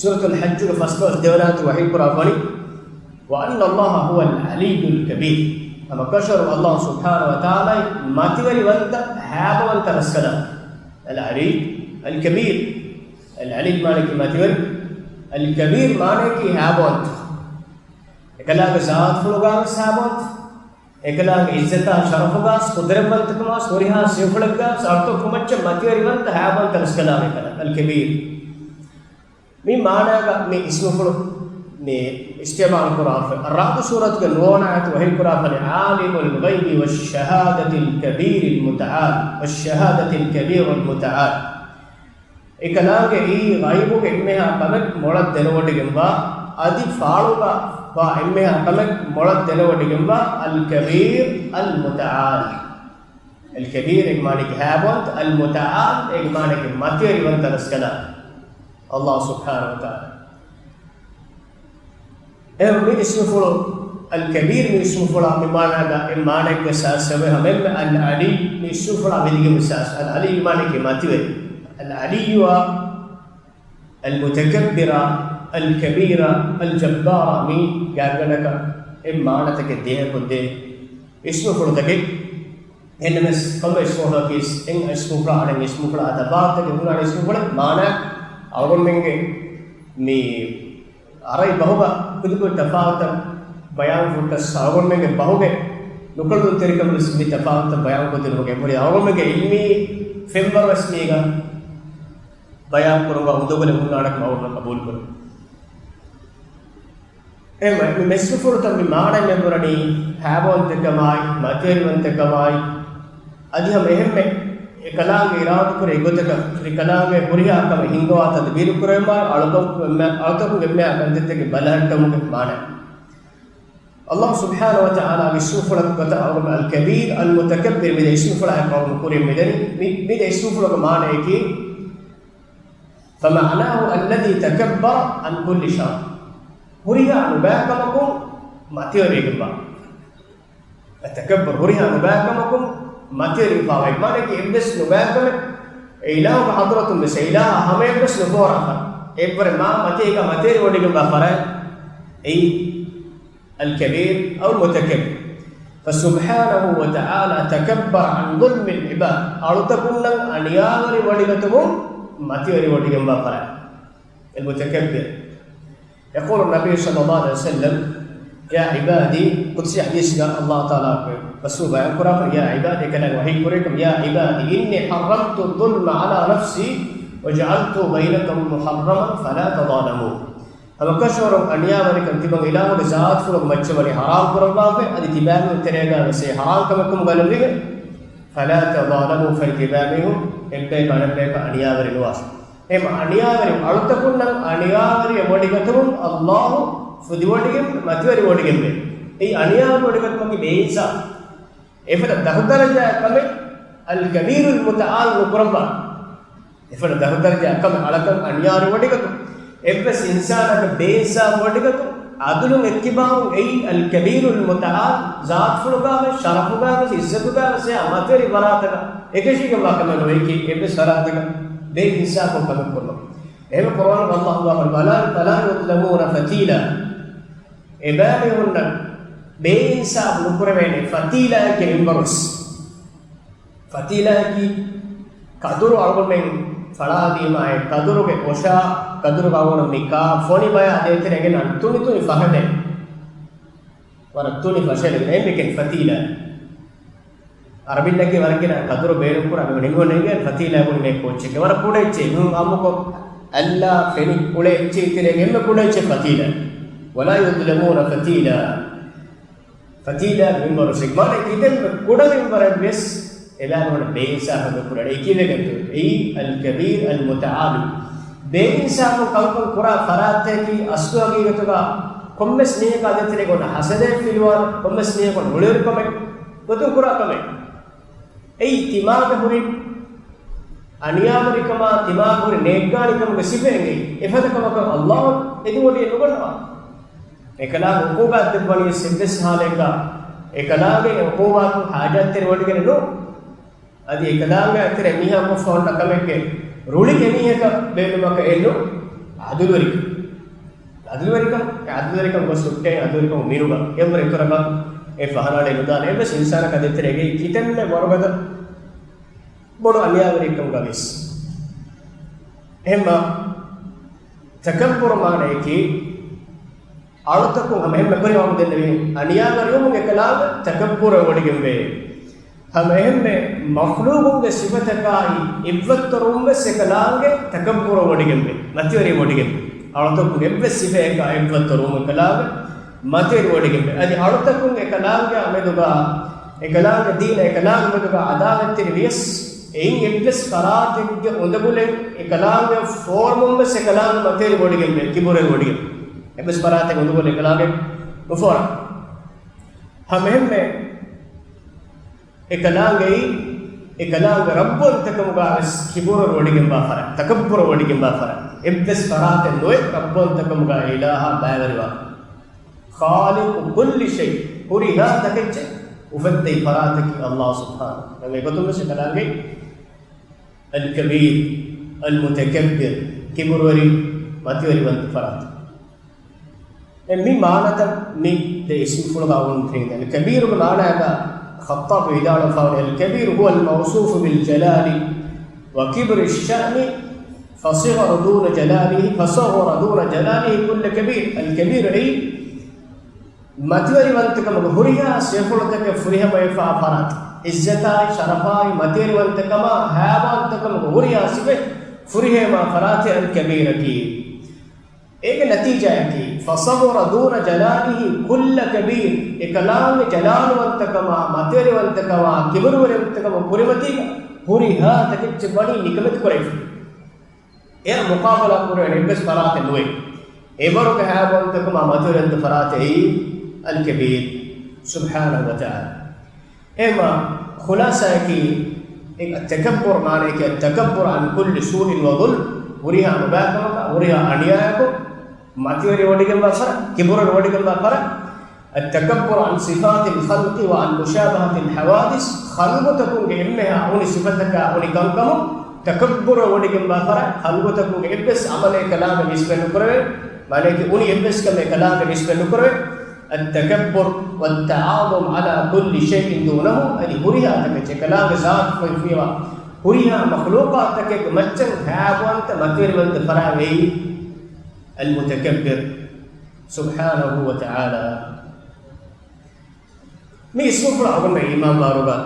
ސޫރަތުލް ޙައްޖުގެ ފަސްދޮޅަސް ދެވަނަ އާޔަތު ވަޙީކުރާ ވަނީ، وأن الله هو العلي الكبير. ހަމަކަށަވަރުން ﷲ ސުބްޙާނަހޫ ވަތަޢާލާ މަތިވެރިވަންތަ، ހައިބަވަންތަ ރަސްކަލާ. އަލް ޢަލިއްޔު އަލް ކަބީރު. އަލް ޢަލިއްޔު މާނައަކީ މަތިވެރި. އަލް ކަބީރު މާނައަކީ ހައިބަވަންތަ. އެކަލާގެ ޒާތުފުޅުގާވެސް ހައިބަވަންތަ. އެކަލާގެ ޢިއްޒަތާ ޝަރަފުގާވެސް ޤުދްރަތްވަންތަކަމާވެސް ހުރިހާ ސިފަފުޅެއްގާވެސް އަރުތަކުން މައްޗަށް މަތިވެރިވަންތަ ހައިބަވަންތަ ރަސްކަލާ އެކަލާ. އަލް ކަބީރު. މި މާނާގަ މި އިސްމުފުޅު މި އިސްތިޢުމާލު ކުރާފަ. އައްރަޢުދު ސޫރަތުގެ ނުވަވަނަ އާޔަތު ވަޙީކުރާފަނި، عالم الغيب والشهادة الكبير المتعال، والشهادة الكبير المتعال. އެކަލާނގެ އެއީ ޣައިބުގެ އެންމެހާ ކަމެއް މޮޅަށް ދެނެވޮޑިގެންވާ، އަދި ފާޅުގަ ވާ އެންމެހާ ކަމެއް މޮޅަށް ދެނެވޮޑިގެންވާ، އަލް ކަބީރު އަލް މުތަޢާލް. އަލް ކަބީރު އޭގެ މާނައަކީ ހައިބާންތައް، އަލް މުތަޢާލް އޭގެ މާނައަކީ މަތިވެރިވަންތަ ރަސްކަލާނގެ ﷲ ސުބްޙާނަހޫ ވަތަޢާލާ. އެހެން މި އިސްމުފުޅު އަލް ކަބީރު މި އިސްމުފުޅާ މި މާނައިގަ އެއް މާނައެއްގެ ސާސް އެބަ ހަމައެންމެ އަލް ޢަލީ މި އިސްމުފުޅާ ވިދިގެން ސާސް. އަލް ޢަލީ މާނައަކީ މަތިވެރި. އަލް ޢަލީއު އަލް މުތަކައްބިރާ، އަލް ކަބީރާ، އަލް ޖައްބާރާ މި ގާތްގަނޑަކަށް އެއް މާނަތަކެއް ދޭހަކޮށްދޭ އިސްމުފުޅުތަކެއް. އެންމެސް ކޮންމެ އިސްމުފުޅަކީ އެއް އިސްމުފުޅާ އަނެއް އިސްމުފުޅާ ތަފާތުތަކެއް ހުންނާނެ އިސްމުފުޅެއް މާނަ އަޅުގަނޑުމެންގެ މި އަރަބި ބަހުގަ ކުދިކުދި ތަފާތުތައް ބަޔާން ފުއްޓަސް އަޅުގަނޑުމެންގެ ބަހުގެ ނުކުޅެދުންތެރިކަން ވެސް މި ތަފާތުތައް ބަޔާން ކޮށްދިނުމުގެ އެބަހުރި އަޅުގަނޑުމެންގެ ޢިލްމީ ފެންވަރު ވެސް މީގަ ބަޔާން ކުރުމުގަ އުނދަގުލެއް ހުންނާނެކަމަށް އަޅުގަނޑު ޤަބޫލު ކުރަން. އެހެންވެ، މި އިސްމުފުޅުތައް މި މާނައެއް މި ބުނަނީ ހައިބާންތެރިކަމާއި، މަތިވެރިވަންތެކަމާއި، އަދި ހަމަ އެހެންމެ އެކަލާނގެ އިރާދަކުރި ގޮތަކަށް އެކަލާނގެ ހުރިހާ ކަމެއް ހިންގަވާ ތަދުބީރު ކުރެވުމާއި، އަޅުތަކު އެންމެ، އަޅުތަކުން އެންމެ ކަންތައްތަކެއް ބަލަހައްޓަމުގެ މާނަ. ﷲ ސުބްޙާނަހޫ ވަތަޢާލާގެ އިސްމުފުޅަކު ގޮތަށް އަޅުގަނޑު އަލް ކަބީރު، އަލް މުތަކައްބިރު މި ދެ އިސްމުފުޅާ އެކު އަޅުގަނޑު ކުރިން މިދަނީ. މި، މި ދެ އިސްމުފުޅުގެ މާނައަކީ، فمعناه الذي تكبر عن كل شر. ހުރިހާ ނުބައިކަމަކުން މަތިވެރިވެގެންވާ. ތަކައްބަރު ހުރިހާ ނުބައިކަމަކުން މަތިވެރިވެފާވާ. މާނައަކީ އެއްވެސް ނުބައިކަމެއް އެ އިލާހުގެ ޙަޟްރަތުން ވެސް އެ އިލާހާ ހަމަޔަށްވެސް ނުފޯރާފަ. އެއްވަރެއް މާ މަތިވެގެން މަތިވެރިވޮޑިގެންވާ ފަރާތް އެއީ އަލް ކަބީރު އަވް މުތަކައްބިރު. فسبحانه وتعالى تكبر عن ظلم العباد. އަޅުތަކުންނަށް އަނިޔާވެރިވޮޑިގަތުމުން މަތިވެރިވޮޑިގެންވާ ފަރާތް. المتكبر. يقول النبي صلى الله عليه وسلم، يا عبادي، ޤުދުސީ ޙަދީޘްގަ ﷲ ތަޢާލާ ރަސޫލު ބަޔާން ކުރާފަ، يا عبادي، އެކަލާނގެ ވަޙީ ކުރޭކަމަށް، يا عبادي إني حرمت الظلم على نفسي وجعلته بينكم محرما فلا تظالموا. ހަމަކަށަވަރުން އަނިޔާވެރިކަން ތިމަން އިލާހުގެ ޒާތުފުޅުގެ މައްޗަށް ވަނީ ޙަރާމް ކުރައްވާފަ، އަދި ތިބާމީހުން ތެރޭގަ ވެސް އެ ޙަރާމް ކަމެއް ކަމުގަ ލެއްވިގެން، فلا تظالموا، ފަހެ ތިބާމީހުން އެއްބަޔަކު އަނެއްބަޔަކަށް އަނިޔާވެރި ނުވާށި. އެހެން އަނިޔާވެރި އަޅުތަކުންނަށް އަނިޔާވެރި ވޮޑިގަތުމުން ﷲ ފުދިވޮޑިގެން މަތިވެރި ވޮޑިގެންވޭ. އެއީ އަނިޔާވެރި ވޮޑިގަތުމަކީ ބޭއިންސާފު. އެފަދަ ދަށުދަރަޖައިގެ ކަމެއް އަލް ކަބީރު އަލް މުތަޢާލް ނުކުރައްވާ. އެފަދަ ދަށުދަރަޖައިގެ ކަމެއް އަޅަކަށް އަނިޔާވެރި ވޮޑިގަތުން، އެއްވެސް އިންސާނަކަށް ބޭއިންސާފު ވޮޑިގަތުން، ޢަދުލުން އެއްކިބާވުން އެއީ އަލް ކަބީރު އަލް މުތަޢާލް ޒާތުފުޅުގާވެސް، ޝަރަފުގާވެސް، ޢިއްޒަތުގާވެސް އެއާ މަތިވެރި ފަރާތަކަށް އެކަށީގެންވާ ކަމެއް ނުވޭ އެއީ އެއްވެސް ފަރާތަކަށް ބޭއިންސާފުން ކަމެއް ކުރުމަކީ. އެހެންވެ ޤުރްއާނުގަ ﷲ ވަނީ، فلا، فلا يظلمون فتيلا. އެބައިމީހުންނަށް ބޭއިންސާފު ނުކުރެވޭނެ ފަތީލާއެއްގެ މިންވަރުވެސް. ފަތީލާއަކީ ކަދުރު އަޅުގަނޑުމެން ފަޅާދީމާ އެ ކަދުރުގެ ކޮށާ، ކަދުރުގަ އަޅުގަނޑު މި ކާ ފޮނި ބަޔާ ދޭތެރޭގެން ތުނި ތުނި ފަހަތެއް. ވަރަށް ތުނި ފަށެލެއް އެންމެކެން ފަތީލާ. އަރަބިންނަކީ ވަރަށް ގިނަ ކަދުރު ބޭނުންކުރާ މީހުން ނިންމުން ނޭނގޭ ފަތީލާ ބުނި މޭ ކޯއްޗެއްގެ. ވަރަށް ކުޑަ އެއްޗެއް. ނޫން އާއްމުކޮށް އައްލާ ފެނި ކުޅެ އެއްޗެއް ތެރޭގެ އެންމެ ކުޑަ އެއްޗެއް ފަތީލާ. ولا يظلمون فتيلا. ފަތީލާ މިންވަރު ސެގް. މާނަ ކިތަންމެ ކުޑަ މިންވަރެއް ވެސް އެބައިމީހުންނަށް ބޭއިންސާފެއް ނުކުރެވޭނެ. އެއީ ކިހިނެއްތޯ؟ އެއީ އަލް ކަބީރު އަލް މުތަޢާލު. ބޭއިންސާފުން ކަންކަން ކުރާ ފަރާތްތަކަކީ އަސްލު ހަގީގަތުގަ ކޮންމެސް މީހަކާ ދޭތެރޭގަ ހަސަދައެއް ފިލުވާ، ކޮންމެސް މީހަކު ހުޅުވެރިކަމެއް ގޮތުން ކުރާ ކަމެއް. އެއީ ތިމާގެ ހުރި އަނިޔާވެރިކަމާ، ތިމާގެ ހުރި ނޭއްގާނިކަމުގެ ސިފައެއް. އެފަދަ ކަމަކަށް ﷲ އެދިވޮޑިއެއް ނުގަންނަވާ. އެކަލާނގެ ޢުޤޫބާތް ދެއްވަނީ އެއްވެސް ޙާލެއްގަ އެކަލާނގެ ޢުޤޫބާތު ޙާޖަތްތެރިވޮޑިގެނެއް ނޫން. އަދި އެކަލާނގެ އަތެރޭ މީހާ ކޮށްފަ އޮންނަ ކަމެއްގެ ރުޅި އެމީހަކަށް ބޭނުމަކަށް އެއްނު. ޢަދުލުވެރިކަން. ޢަދުލުވެރިކަން، ޢަދުލުވެރިކަން ގޮސް ހުއްޓޭ ޢަދުލުވެރިކަމު މިރުގަ އެއްވަރު އިތުރަކަށް އެ ފަހަރާޅެއް ނުދާނެ. އެއްވެސް އިންސާނަކަށް ދޭތެރޭގައި ކިތަންމެ ވަރުގަދަ ބޮޑު އަނިޔާވެރިކަމުގަ ވެސް. އެހެންމާ ތަކައްބުރު މާނައަކީ އަޅުތަކުން ހަމަ އެންމެ ކުރި ވާހަކަ ދެންނެވި އަނިޔާވެރިވުމުން އެކަލާނގެ ތަކައްބުރަށް ވޮޑިގެންވޭ. ހަމަ އެހެންމެ މަޚްލޫޤުންގެ ސިފަތަކާއި އެއްވައްތަރުވުން ވެސް އެކަލާނގެ ތަކައްބުރަށް ވޮޑިގެންވޭ. މަތިވެރި ވޮޑިގެންވޭ. އަޅުތަކުން އެއްވެސް ސިފައަކާ އެއްވައްތަރުވުމުން އެކަލާނގެ މަތިވެރި ވޮޑިގެންވޭ. އަދި އަޅުތަކުން އެކަލާނގެ މެދުގަ، އެކަލާނގެ ދީނަށް އެކަލާނގެ މެދުގަ ޢަދާވަތްތެރި ވިޔަސް، އެއިން އެއްވެސް ފަރާތެއްގެ އުނދަގުލެއް އެކަލާނގެ ފޯރުމުން ވެސް އެކަލާނގެ މަތިވެރި ވޮޑިގެންވޭ، ކިބުރެއް ވޮޑިގެން. އެއްވެސް ފަރާތެއްގެ އުނދަގުލެއް އެކަލާނގެ ނުފޯރާ. ހަމައެހެންމެ އެކަލާނގެއީ އެކަލާނގެ ރައްބުވަންތަކަމުގަ ވެސް ކިބުރު ވޮޑިގެންވާ ފަރާތް، ތަކައްބުރު ވޮޑިގެންވާ ފަރާތް. އެއްވެސް ފަރާތެއް ނުވެ ރައްބުވަންތަކަމުގަ އިލާހާ ބައިވެރިވާ. خالق كل شيء، ހުރިހާ ތަކެއްޗެއް އުފެއްދެވި ފަރާތަކީ އައްލާހު ސުބްޙާނަހޫ. އެގޮތުން ވެސް އެކަލާނގެ الكبير، المتكبر، ކިބުރުވެރި، މަތިވެރިވަންތަ ފަރާތެއް. އެ މި މާނަތައް މި ދެ އިސްމުފުޅުގަ އޮން ފެން. الكبير ގެ މާނައަކަށް ޚައްޠާބީ ވިދާޅުވެފަވަނީ، الكبير هو الموصوف بالجلال وكبر الشأن فصغر دون جلاله، فصغر دون جلاله كل كبير. الكبير އެއީ މަތިވެރިވަންތަކަމުގެ ހުރިހާ ސިފަފުޅުތަކެއް ފުރިހަމަވެފާ ފަރާތެއް. އިއްޒަތާއި، ޝަރަފާއި، މަތިވެރިވަންތަކަމާ، ހައިބަވަންތަކަމުގެ ހުރިހާ ސިފަ ފުރިހަމަވާ ފަރާތެއް އަލްކަބީރަކީ. އޭގެ ނަތީޖާއަކީ، فصغر دون جلاله كل كبير، އެކަލާނގެ ޖަލާލުވަންތަކަމާ، މަތިވެރިވަންތަކަމާ، ކިބުރުވެރިވަންތަކަމާ ކުރިމަތީގަ ހުރިހާ ތަކެއްޗެއް ވަނީ ނިކަމެތި ކުރެވިފަ. އެއަށް މުޤާބަލާ ކުރެވޭނެ އެއްވެސް ފަރާތެއް ނުވޭ. އެވަރުގެ ހައިބަވަންތަކަމާ މަތިވެރިވަންތަ ފަރާތެއް އެއީ އަލްކަބީރު ސުބްޙާނަހޫ ވަތަޢާލާ. އެހެންމަ ޚުލާޞާއަކީ، އެ ތަކައްބުރު މާނައަކީ، التكبر عن كل سوء وظلم، ހުރިހާ ނުބައިކަމަކާ، ހުރިހާ އަނިޔާއަކުން މަތިވެރިވޮޑިގެންވާ ފަރާތް، ކިބުރުވޮޑިގެންވާ ފަރާތް. التكبر عن صفات الخلق وعن مشابهة الحوادث، ޚަލްޤުތަކުންގެ އެންމެހާ އުނި ސިފަތަކާ އުނި ކަންކަމުން ތަކައްބުރުވޮޑިގެންވާ ފަރާތް، ޚަލްޤުތަކުންގެ އެއްވެސް ޢަމަލެއް އެކަލާނގެ ނިސްބަތް ނުކުރެވޭ، މާނައަކީ އުނި އެއްވެސް ކަމެއް އެކަލާނގެ ނިސްބަތް ނުކުރެވޭ. التكبر والتعاظم على كل شيء دونه، އަދި ހުރިހާ ތަކެއްޗެއް އެކަލާނގެ ޒާތުފުޅު ފިޔަވާ ހުރިހާ މަޚްލޫޤާތުތަކެއްގެ މައްޗަށް ހައިބަވަންތަ މަތިވެރިވަންތަ ފަރާތް އެއީ އަލްމުތަކައްބިރު ސުބްޙާނަހޫ ވަތަޢާލާ. މި އިސްމުފުޅަށް އަޅުގަނޑު އީމާންވާއިރުގަ،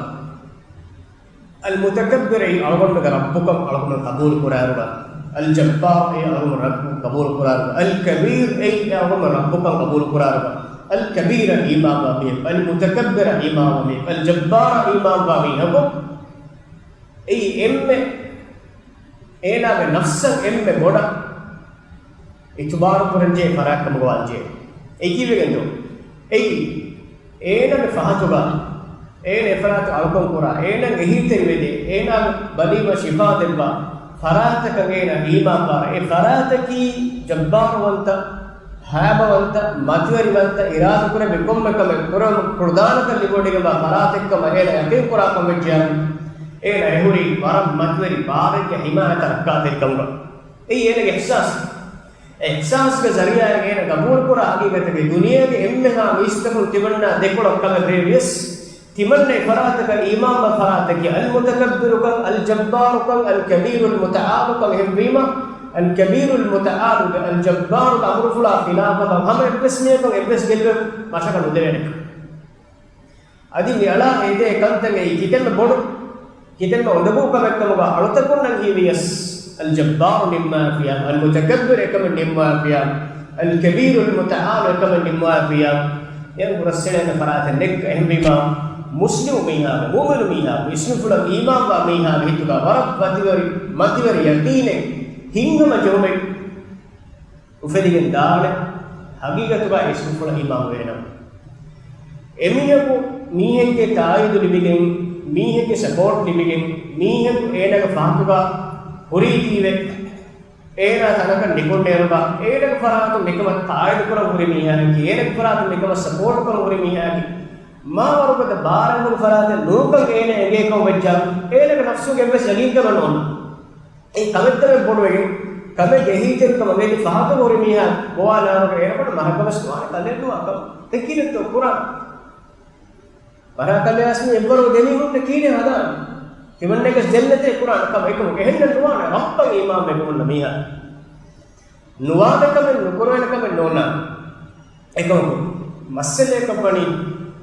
އަލްމުތަކައްބިރު އެއީ އަޅުގަނޑުގެ ރައްބުކަން އަޅުގަނޑު ޤަބޫލު ކުރާއިރުގަ، އަލްޖައްބާރު އެއީ އަޅުގަނޑު ރައްބު ޤަބޫލު ކުރާއިރުގަ، އަލްކަބީރު އެއީ އަޅުގަނޑު ރައްބުކަން ޤަބޫލު ކުރާއިރުގަ، އަލްކަބީރަށް އީމާންވާ މީހަކު، އަލްމުތަކައްބިރަށް އީމާންވާ މީހަކު، އަލްޖައްބާރަށް އީމާންވާ މީހަކު، އެއީ އެންމެ އޭނާގެ ނަފްސަށް އެންމެ ބޮޑަށް އިތުބާރު ކުރަންޖެހޭ ފަރާތް ކަމުގަ ވާންޖެހޭ. އެއީ ކީއްވެގެންދޯ؟ އެއީ އޭނާގެ ފަހަތުގަ އޭނަ އެފަރާތު އަޅުކަން ކުރާ، އޭނަ އެހީތެރިވެދޭ، އޭނާ ބަލީމަ ޝިފާ ދެއްވާ ފަރާތަކަށް އޭނާ އީމާންވާ، އެ ފަރާތަކީ ޖައްބާރުވަންތަ، ހައިބަވަންތަ، މަތިވެރިވަންތަ، އިރާދަކުރެއްވި ކޮންމެ ކަމެއް ކުރަން ކުޅުދާނަކަށް ލިބިވޮޑިގެންވާ ފަރާތެއްކަމަށް އޭނަ ޔަޤީން ކުރާ ކަމެއް ޖެހާ، އޭނަ އެހުރީ ވަރަށް މަތިވެރި ބާރެއްގެ ޙިމާޔަތަށް ރައްކާތެރިކަމުގަ. އެއީ އޭނަގެ އިޙްސާސް. އެ އިޙްސާސްގެ ޒަރީޢާއިން އޭނަ ގަބޫލުކުރާ ހަގީގަތަކީ ދުނިޔޭގެ އެންމެހާ މީސްތަކުން ތިމަންނާ ދެކޮޅަށް ކަމެއް ރޭވިޔަސް، ތިމަންނަ އެ ފަރާތަކަށް އީމާންވާ ފަރާތަކީ އަލްމުތަކައްބިރުކަން، އަލްޖައްބާރުކަން، އަލްކަބީރުލް މުތަޢާލުކަން. އެހެންވީމަ، އަލްކަބީރުލް މުތަޢާލުގެ އަލްޖައްބާރުގެ އަމުރުފުޅާ ޚިލާފަކަށް ހަމަ އެއްވެސް މީހަކަށް އެއްވެސް ގެއްލުމެއް މަށަކަށް ނުދެވޭނެ. އަދި މި އަޅާ ހެދޭ ކަންތައް އެއީ ކިތަންމެ ބޮޑު، ކިތަންމެ އުނދަގޫ ކަމެއް ކަމުގަ އަޅުތަކުންނަށް ހީވިޔަސް، އަލްޖައްބާރު ނިންމާފިޔާ، އަލްމުތަކައްބިރު އެކަމެއް ނިންމާފިޔާ، އަލްކަބީރުލް މުތަޢާލު އެކަމެއް ނިންމާފިޔާ، އެ ހުރަސްއެޅޭނެ ފަރާތެއް ނެތް. އެހެންވީމާ، މުސްލިމު މީހާގެ، މުއުމިނު މީހާގެ، އިސްމުފުޅަށް އީމާންވާ މީހާގެ ހިތުގަ ވަރަށް މަތިވެރި، މަތިވެރި ޔަޤީނެއް ހިންގަމަ ޖެހުމެއް އުފެދިގެން ދާނެ، ހަގީގަތުގަ އިސްމުފުޅަށް އީމާންވޭނަމަ. އެމީހަކު މީހެއްގެ ތާއީދު ލިބިގެން، މީހެއްގެ ސަޕޯޓް ލިބިގެން، މީހަކު އޭނާގެ ފަހަތުގަ ހުރީތީވެ، އޭނާ ތަނަކަށް ނިކުންނޭރުގަ، އޭނާގެ ފަރާތުން މިކަމަށް ތާއީދު ކުރަން ހުރި މީހާއަކީ، އޭނާގެ ފަރާތުން މިކަމަށް ސަޕޯޓް ކުރަން ހުރި މީހާއަކީ، މާ ވަރުގަދަ ބާރެއް ހުރި ފަރާތެއް ނޫންކަން އޭނާ އެނގޭކަމަށް ވެއްޖާ، އޭނާގެ ނަފްސުގެ އެއްވެސް ޔަގީންކަމެއް ނޯންނާނެ. އެ ކަމެއްތައް ބޮޑުވެގެން، ކަމެއްގެ އެހީތެރިކަމަށް ވެދި ފަހަތު ހުރި މީހާ ގޮވާލާނުގެ އޭނަކުން މަހަކަމަސް ނުވާނެ ކަލޭ ނުވާ ކަމަށް. އެ ކީރެއްތޯ ކުރާން؟ މަރާ ކަލޭ އަސްމި އެއްވަރު ދެމީހުންނަށް ކީރެއް ހަދާން؟ ތިމަންނަކަސް ޖެންނަތޭ ކުރާން ކަމަށް އެކަމު އެހެންނެއް ނުވާނެ. ރައްބަށް އީމާންވެ ކުރުންނަ މީހާ. ނުވާނެ ކަމެއް ނުކުރޭނެ ކަމެއް ނޯންނާނެ. އެކަމަކު، މައްސަލައަކަށް ވަނީ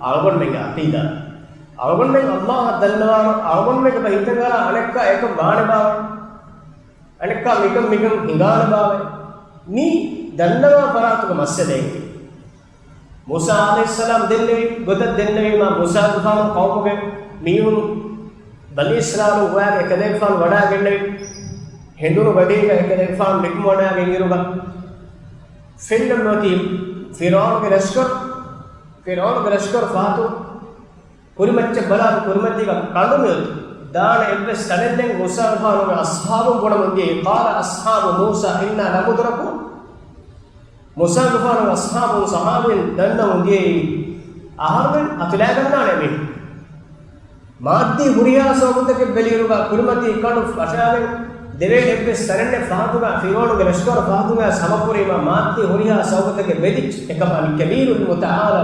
އަޅުގަނޑުމެންގެ ޢަޤީދާ. އަޅުގަނޑުމެން އައްލާހަށް ދަންނަވާ، އަޅުގަނޑުމެންގެ ހިތަށް އަރާ އަނެއްކާ އެކަން ވާނެ ބާވަ؟ އަނެއްކާ މިކަން މިކަން ހިނގާނެ ބާވަ؟ މީ ދަންނަވާ ފަރާތުގެ މައްސަލައެއް. މޫސާ ޢަލައިހިއްސަލާމް ދެންނެވި ގޮތަށް ދެންނެވީމާ، މޫސާގެފާނު ޤައުމުގެ މީހުން ބަނީ އިސްރާއީލުން ގޮވާގެން އެކަލޭގެފާނު ވަޑާގެންނެވި. ހެނދުނު ގަޑީގަ އެކަލޭގެފާނު ނިކުމެ ވަޑާގެން އިރުގަ ފެންނަން ނުވަތީ ފިރްޢައުނުގެ ލަޝްކަރު، ފިރްޢައުނުގެ ލަޝްކަރު ފަހަތު ކުރިމައްޗަށް ބަލާ ކުރިމަތީގަ ކަނޑު މިއޮތީ. ދާނެ އެއްވެސް ތަނެއް ދެން މޫސާގެފާނުގެ އަޞްޙާބުން ބުނަމުން ދިޔައީ، قال أصحاب موسى إنا لمدركون. މޫސާގެފާނުގެ އަޞްޙާބުން ޞަޙާބީން ދަންނަމުން ދިޔައީ، އަހަރުމެން އަތުލައިގަންނާނެ މީ. މާއްދީ ހުރިހާ ސަބަބުތަކެއް ބެލިއިރުގަ ކުރިމަތީ ކަނޑު ފަށާގެން ދެވޭނެ އެއްވެސް ތަނެއް ނެތް ފަހަތުގަ، ފިރުޢައުނުގެ ލަޝްކަރު ފަހަތުގަ ހަމަކުރީމަ މާއްދީ ހުރިހާ ސަބަބުތަކެއް ބެލިއްޖެ. އެކަމަ އަލް ކަބީރުލް މުތަޢާލާ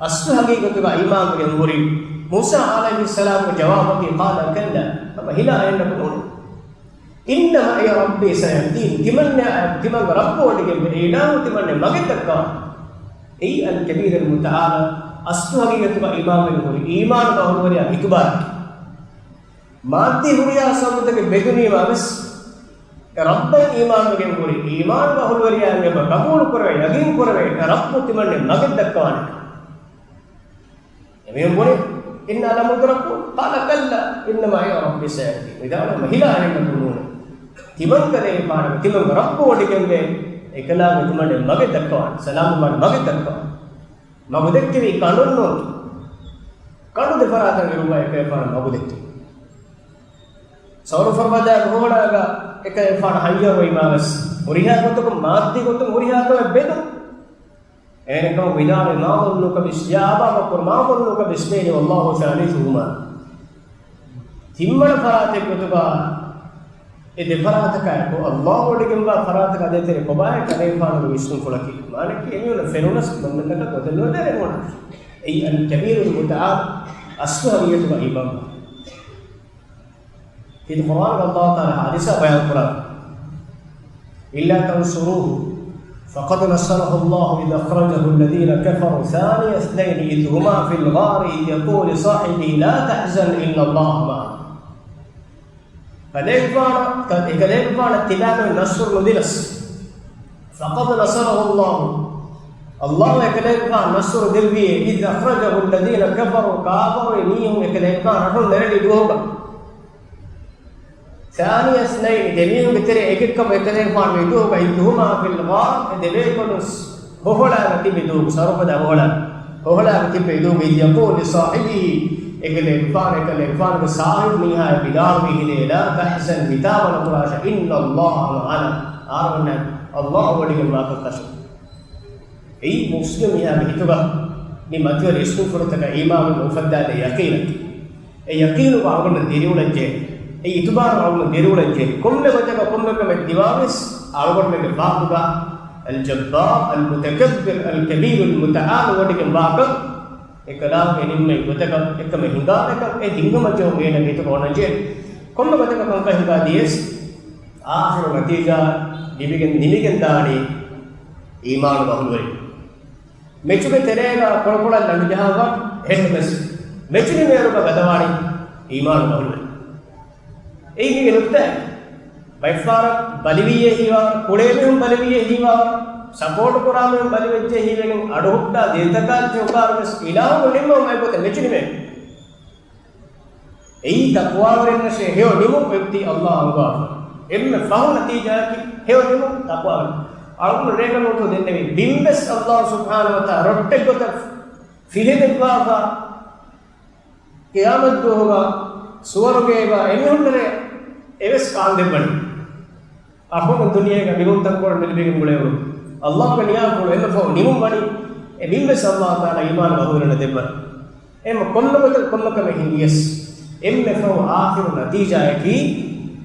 އަސްލު ހަގީގަތުގަ އީމާންވެގެން ހުރި. މޫސާ ޢަލައިހިއްސަލާމްގެ ޖަވާބަކީ، قال كلا، ހަމަ ހިލާ އެހެންނަކު ނޫނޭ. إن معي ربي سيهدين. ތިމަންނަ، ތިމަން ރައްބު ވޮޑިގެންވޭ. އެ އިލާހު ތިމަންނަ މަގެއް ދައްކާނެ. އެއީ އަލް ކަބީރުލް މުތަޢާލާ އަސްލު ހަގީގަތުގަ އީމާންވެގެން ހުރި. އީމާނުގެ އަހުލުވެރިޔާ އިތުބާރަކީ. މާއްދީ ހުރިހާ ސަބަބުތަކެއް ބެލުނީމާ ވެސް، އެ ރައްބަށް އީމާންވެގެން ހުރި. އީމާނުގެ އަހުލުވެރިޔާއަށް އެބަ ޤަބޫލު ކުރެވޭ، ޔަޤީން ކުރެވޭ، އެ ރައްބު ތިމަންނަ މަގެއް ދައްކާނެ. އެމީހުން ބުނި، إنا لمدركون، قال كلا إن معي ربي سيهدين. ވިދާޅުވީމަ ހިލާ އެހެންނަކު ނޫނޭ. ތިމަން ކަލޭގެފާނަކަށް ތިމަން ރައްބު ވޮޑިގެންވޭ. އެކަލާނގެ ތިމަންނަ މަގެއް ދައްކަވާނެ. ސަލާމު ވާނެ މަގެއް ދައްކަވާނެ. މަގު ދެއްކެވީ ކަނޑުން ނޫން. ކަނޑު ދެފަރާތަށް އިރުވާ އެކަލޭގެފާނަށް މަގު ދެއްކެވި. ސައުރު ފަރުބަދައިގެ ހޮހޮޅާގަ އެކަލޭގެފާނު ހައްޔަރުވީމާ ވެސް، ހުރިހާ ގޮތަކުން މާއްދީ ގޮތުން ހުރިހާ ކަމެއް ބެލުން. އޭނަކަށް ވިދާޅުވި، ما ظنك باث-، يا أبا بكر، ما ظنك باثنين والله ثالثهما. ތިންވަނަ ފަރާތެއް ގޮތުގަ އެ ދެ ފަރާތަކާއެކު ﷲ ވޮޑިގެންވާ ފަރާތަކާ ދޭތެރެ ކޮބާހޭ ކަލޭގެފާނުގެ ވިސްނުންފުޅަކީ؟ މާނައަކީ އެމީހުންނަށް ފެނުނަސް ކޮންމެ ތަނަކަށް ގޮތެއް ނުދެވޭނެ ނޫން. އެއީ އަލް ކަބީރުލް މުތަޢާލް އަސްލު ހަގީގަތުގަ އީމާންވުން. އިދު ޤުރްއާނުގަ ﷲ ތަޢާލާ ޙާދިސާ ބަޔާން ކުރާ، إلا تنصروه فقد نصره الله إذ أخرجه الذين كفروا ثاني اثنين إذ هما في الغار إذ يقول لصاحبه لا تحزن إن الله معنا. ކަލޭގެފާނަށް، އެކަލޭގެފާނަށް ތިބާމެން ނަޞްރު ނުދިނަސް. فقد نصره الله. ﷲ އެކަލޭގެފާނަށް ނަޞްރު ދެއްވިއޭ، إذ أخرجه الذين كفروا، ކާފަރުވި މީހުން އެކަލޭގެފާނު ރަށުން ނެރެލި ދުވަހުގަ. ثاني اثنين، ދެމީހުންގެ ތެރެއިން އެކެއްކަމުން އެކަލޭގެފާނު ވީ ދުވަހުގަ، إذ هما في الغار، އެ ދެބޭކަލުން ހޮހޮޅާގަ ތިބި ދުވަހު، ސަރުފަދަ ހޮހޮޅާ، ހޮހޮޅާގަ ތިބި ދުވަހު، إذ يقول لصاحبه، އެކަލޭގެފާނު، އެކަލޭގެފާނުގެ ސާހިބު މީހާ ވިދާޅުވީ ހިލޭ، لا تحزن، ހިތާމަ ނުކުރާށޭ، إن الله معنا، އަހަރެމެންނާ ﷲ ވޮޑިގެންވާކަން ކަށު. އެއީ މުސްލިމް މީހާގެ ހިތުގަ މި މަތިވެރި އިސްކުންފުރަތަކަށް އީމާނު އުފައްދާދޭ ޔަޤީނަކީ. އެ ޔަޤީނުގަ އަޅުގަނޑު ދިރިއުޅެންޖެހޭ. އެ އިތުބާރު އަޅުގަނޑު ދިރިއުޅެންޖެހޭ. ކޮންމެ ގޮތަކަށް ކޮންމެ ކަމެއް ދިމާވިޔަސް އަޅުގަނޑުމެންގެ ބާކުގަ އަލްޖައްބާރު، އަލްމުތަކައްބިރު، އަލްކަބީރު، އަލްމުތަޢާލު ވޮޑިގެން ވާކަން، އެކަލާނގެ ނިންމައި ގޮތަކަށް އެކަމެއް ހިނގާނެކަން އެ ހިނގަމަޖެހުން އޭނަގެ ހިތުގަ އޮންނަންޖެހޭ. ކޮންމެ ގޮތަކަށް ކަންކަން ހިނގާ ދިޔަސް، އާޚިރު ނަތީޖާ ލިބިގެން، ނިމިގެން ދާނީ އީމާނުގެ އަހުލުވެރިން. މެޗުގެ ތެރޭގަ ކޮޅުކޮޅަށް ލަނޑު ޖަހާފަ ހެންނުމެސް، މެޗު ނިމޭއިރުގަ ގަދަވާނީ އީމާނުގެ އަހުލުވެރިން. އެއީ މީގެ ނުކްތާއެއް. ބައެއްފަހަރަށް ބަލިވިއްޔޭ ހީވާ، ކުޅޭ މީހުން ބަލިވިއްޔޭ ހީވާ، ސަޕޯޓު ކުރާ މީހުން ބަލިވެއްޖޭ ހީވެގެން އަޑުހުއްޓާ ދޭތަކާ ޖޯކާރުވެސް އިލާހުގެ ނިންމުމާ އެގޮތަށް މެޗު ނިމޭ. އެއީ ތަޤްވާވެރިންނަށޭ ހެޔޮ ނިމުން އޮތީ ﷲ އަންގާފަ. އެންމެ ފަހު ނަތީޖާއަކީ ހެޔޮ ނިމުން ތަޤްވާވެރިން. އަޅުގަނޑު ރޭގަނޑު ދެންނެވި ބިންވެސް ﷲ ސުބްޙާނަހޫ ވަތަޢާލާ ރޮއްޓެއްގޮތަށް ފިހެދެއްވާފަ، ޤިޔާމަތްދުވަހުގަ ސުވަރުގޭގަ އެމީހުންނަށޭ އެވެސް ކާންދެއްވަނީ. އަހުން ދުނިޔޭގަ މިނޫންތައް ކޮޅު ނުލިބިގެން ގުޅޭވުނު. ﷲގެ ނިޔާ ކޮޅު އެންމެ ފަހު ނިމުން ވަނީ އެ ބިންވެސް ﷲ ތަޢާލާ އީމާނު އަހުލުވެރިންނަށް ދެއްވަން. އެހެން ކޮންމެ ގޮތަކަށް ކޮންމެ ކަމެއް ހިނގިޔަސް، އެންމެ ފަހު އާޚިރު ނަތީޖާއަކީ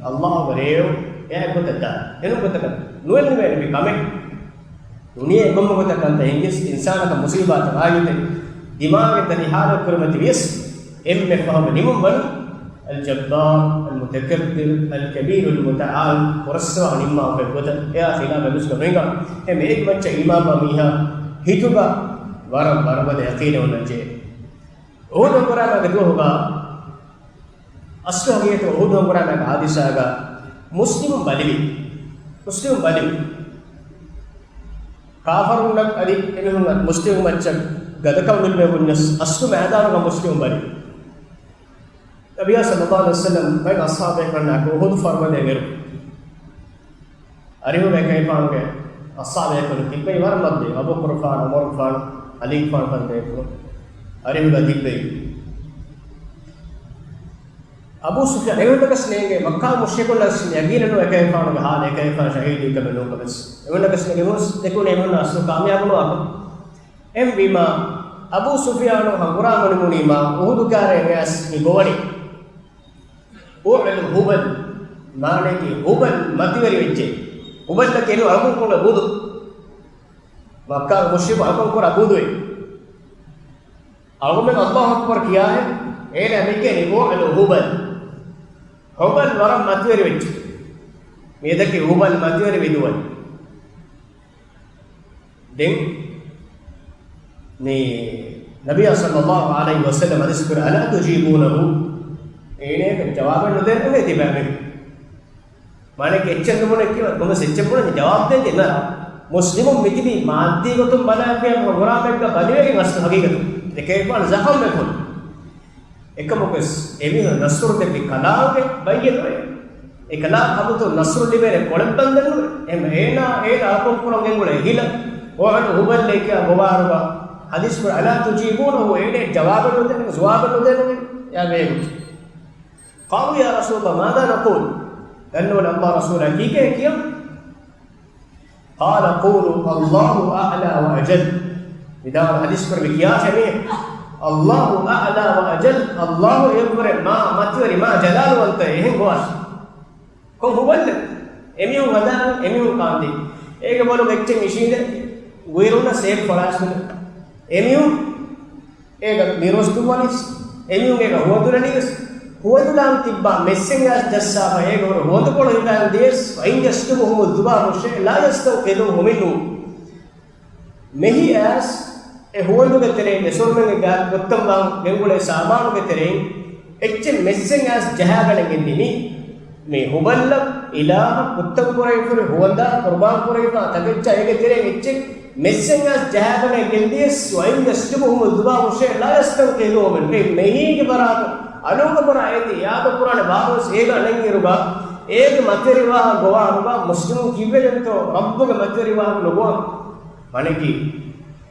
ﷲގެ ރޭވު އެއާ ގޮތަށް ދާ. އެނޫން ގޮތަކަށް ނުވެންނެވޭނެ މި ކަމެއް. ދުނިޔޭ ކޮންމެ ގޮތަކަށް ކަންތައް ހިނގިޔަސް، އިންސާނަކަށް މުސީބާތައް އާއިގޮތެއް ދިމާވެގެން ދަތި ހާލަތް ކުރިމަތި ވިޔަސް، އެންމެ ފަހުގެ ނިމުން ވަނީ އަލްޖައްބާރު، އަލްމުތަކައްބިރު، އަލްކަބީރު، އަލްމުތަޢާލް، ފުރައްސަވާ ނިންމާފައި ގޮތަށް. އެއާ ޚިލާފަށް މިސްކަ ނުހިނގާ. އެ މޭގެ މައްޗަށް އީމާންވާ މީހާ ހިތުގަ ވަރަށް ވަރުގަދަ ޔަޤީނެއް އޮންނަންޖެހޭ. އުޙުދު ހަނގުރާމާގެ ދުވަހުގަ އަސްލު ހަގީގަތުގަ އުޙުދު ހަނގުރާމާގެ ހާދިސާގަ މުސްލިމުން ބަލިވި. މުސްލިމުން ބަލިވި. ކާފަރުންނަށް އަދި އެމީހުންނަށް މުސްލިމު މައްޗަށް ގަދަކަމުން ލިބޭ ބުންޏަސް އަސްލު މައިދާނުގަ މުސްލިމުން ބަލިވި. ނަބިއްޔާ ޞައްލައްލާހު ޢަލައިހި ވަސައްލަމް ބައެއް އަޞްޙާބުބޭކަލުންނާއެކު އުޙުދު ފަރުބަދައިގެ އިރު، އަރިހުގަ އެކަލޭގެފާނުގެ އަޞްޙާބުބޭކަލުން ތިއްބައި ވަރަށް މަދުވެ، އަބޫބަކުރުފާނު، ޢުމަރުފާނު، ޢަލީގެފާނު ފަރުބަދައިގެ އިރު އަރިހުގަ ތިއްބައި. އަބޫ ސުފްޔާން އެވެންނަކަސް ނޭނގެ މައްކާ މުޝްރިކުންނަކަސް ޔަގީނެއް ނުވޭ އެކަލޭގެފާނުގެ ހާލަށް އެކަލޭގެފާނު ޝަހީދުވި ކަމެއް ނޫންކަމަސް. އެވެންނަކަސް ނޭނގެ މުސް ދެކުނީ އެމީހުންނާ އަސްލު ކާމިޔާބު ނުވާކަން. އެހެންވީމާ، އަބޫ ސުފްޔާނު ހަނގުރާމަ ނިމުނީމާ އުހުދު ކާރައިން އައިސް މި ގޮވަނީ. އުޢްލު ހުބަލް، މާނައަކީ ހުބަލް މަތިވެރި ވެއްޖެ. ހުބަލްއަކީ އަޅުގަނޑުމެން ބުނާ ބުދު. މައްކާ މުޝްރިކު އަޅުކަން ކުރާ ބުދުއެއް. އަޅުގަނޑުމެން އައްލާހު އަކްބަރު ކިޔާހެން އޭނާ މި ކިޔަނީ އުޢްލު ހުބަލް. ހުބަލް ވަރަށް މަތިވެރި ވެއްޖެ. މިއަދަކީ ހުބަލް މަތިވެރި ވިދުވަން. ދެން މި ނަބިއްޔާ ޞައްލައްލާހު ޢަލައިހި ވަސައްލަމަ ޙަދީޘް ކުރި، "ألا تجيبونه؟" އޭނައަކަށް ޖަވާބެއް ނުދޭނެ ތިބާމެން. މާނައަކީ އެއްޗެއް ނުބުނެ ކިޔަ، ކޮންމެސް އެއްޗެއް ބުނެ ޖަވާބު ދޭން ތި ނަރ. މުސްލިމުން މިތިބީ މާއްދީ ގޮތުން ބަލާފިޔާ ހަނގުރާމައެއްގަ ބަލިވެގެން އަސްލު ހަގީގަތު. އެކޭފާން ޒަޚަމް ވެފުން. އެކަމަކުވެސް އެމީހުން ނަޞްރު ދެއްވި ކަލާނގެ ބައްޔެއް ނުވޭ. އެ ކަލާ ހަބުތު ނަޞްރު ލިބޭނެ ކޮޅެއް ބަންދެއް ނުވޭ. އެހެން އޭނާ، އޭނާ އަކުން ކުރަން ގެންގުޅޭ ހިލަ. އުޢުލު ހުބަލް ކިޔާ ގޮވާރުގަ ޙަދީޘް ކުރި، "ألا تجيبونه؟" އޭނަ ޖަވާބެއް ނުދޭނެ، ޖަވާބެއް ނުދޭނެ. ޔާ ބޭގު. قالوا يا رسول الله ماذا نقول؟ ދަންނަވަން އައްލާހު ރަސޫލާ ކީކޭ ކިޔަން؟ قال قولوا الله أعلى وأجل. މިދާ ޙަދީޘް ކުރި މި ކިޔާށޭ މީ، الله أعلى وأجل، އައްލާހު އެއަށްވުރެ މާ މަތިވެރި، މާ ޖަލާލުވަންތަ، އެހެން ގޮވާށޭ. ކޮން ހުބަލް؟ އެމީހުން ހަދާން، އެމީހުން ކާންދީ. އޭގެ ބޮލުގަ އެއްޗެއް އިށީނދެ، ގުއިރުންނަސް އޭގެ ފޮޅާސް ހުންނެ. އެމީހުން އޭގަ މިރުވަސް ދުއްވަނީސް، އެމީހުން އޭގަ ހުވަނދުލަނީސް، ހުވަނދުލާން ތިއްބާ މެއްސެން އައިސް ޖައްސާފަ އޭގަ ހުރި ހުވަނދުކޮޅު ހިފާން ދިޔަސް، وإن يسلبهم الذباب شيئا لا يستنقذوه منه. މެހި އައިސް އެ ހުވަނދުގެ ތެރެއިން އެ ސޮރުމެންގެ ގާތް ގޮއްތަން ވާން ގެންގުޅޭ ސާމާނުގެ ތެރެއިން އެއްޗެއް މެއްސެން އައިސް ޖަހާގަނެގެން ދިނީ. މި ހުބަލްއަށް އިލާހަށް ބުއްތަން ކުރެވިފައި ހުވަނދާ ޤުރުބާން ކުރެވިފަ ތަކެއްޗާ އޭގެ ތެރެއިން އެއްޗެއް މެއްސެން އައިސް ޖަހާގަނެ ގެންދިޔަސް، وإن يسلبهم الذباب شيئا لا يستنقذوه منه. މި މެހީގެ ފަރާތު އަލުންގެ ފަރާތް އޭތި ޔާދަ ކުރާނެ ވާހަކަ ވެސް އޭގަ އަނެއްއިރުގަ އޭގެ މަތިވެރިވާހަކަ ގޮވާ ހުރުގަ މުސްލިމުން ކިއްވެގެންތޯ ރައްބުގެ މަތިވެރިވާހަކަ ނުގޮވާ؟ މަނެކީ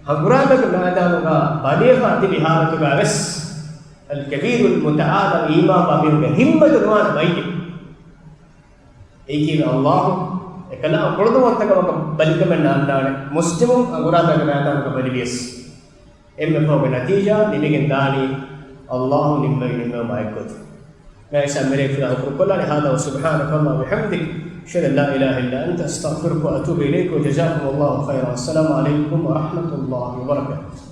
ހަނގުރާމައިގެ މައިދާނުގަ ބަލިވެފަ ތިބި ހާލަތުގަ ވެސް الكبير المتعال އީމާންވާ މީހުންގެ ހިއްމަތު ނުވާނެ ބައްޔެއް. އެއީކީ އައްލާހު އެކަލާ ކުޅަދުންވަންތަކަމަކަށް ބަލިކަމެއް ނާންނާނެ. މުސްލިމުން ހަނގުރާމައިގެ މައިދާނުގަ ބަލިވިޔަސް، އެންމެ ފަހުގެ ނަތީޖާ ނިމިގެން ދާނީ އައްލާހު ނިންމަވި ނިންމުމާއެކު. މާ އިސާ މެރޭ ފިލާ ކުރުކޮށްލާނެ. هذا وسبحانك اللهم وبحمدك، أشهد أن لا إله إلا أنت، أستغفرك وأتوب إليك، وجزاكم الله خيرا. السلام عليكم ورحمة الله وبركاته.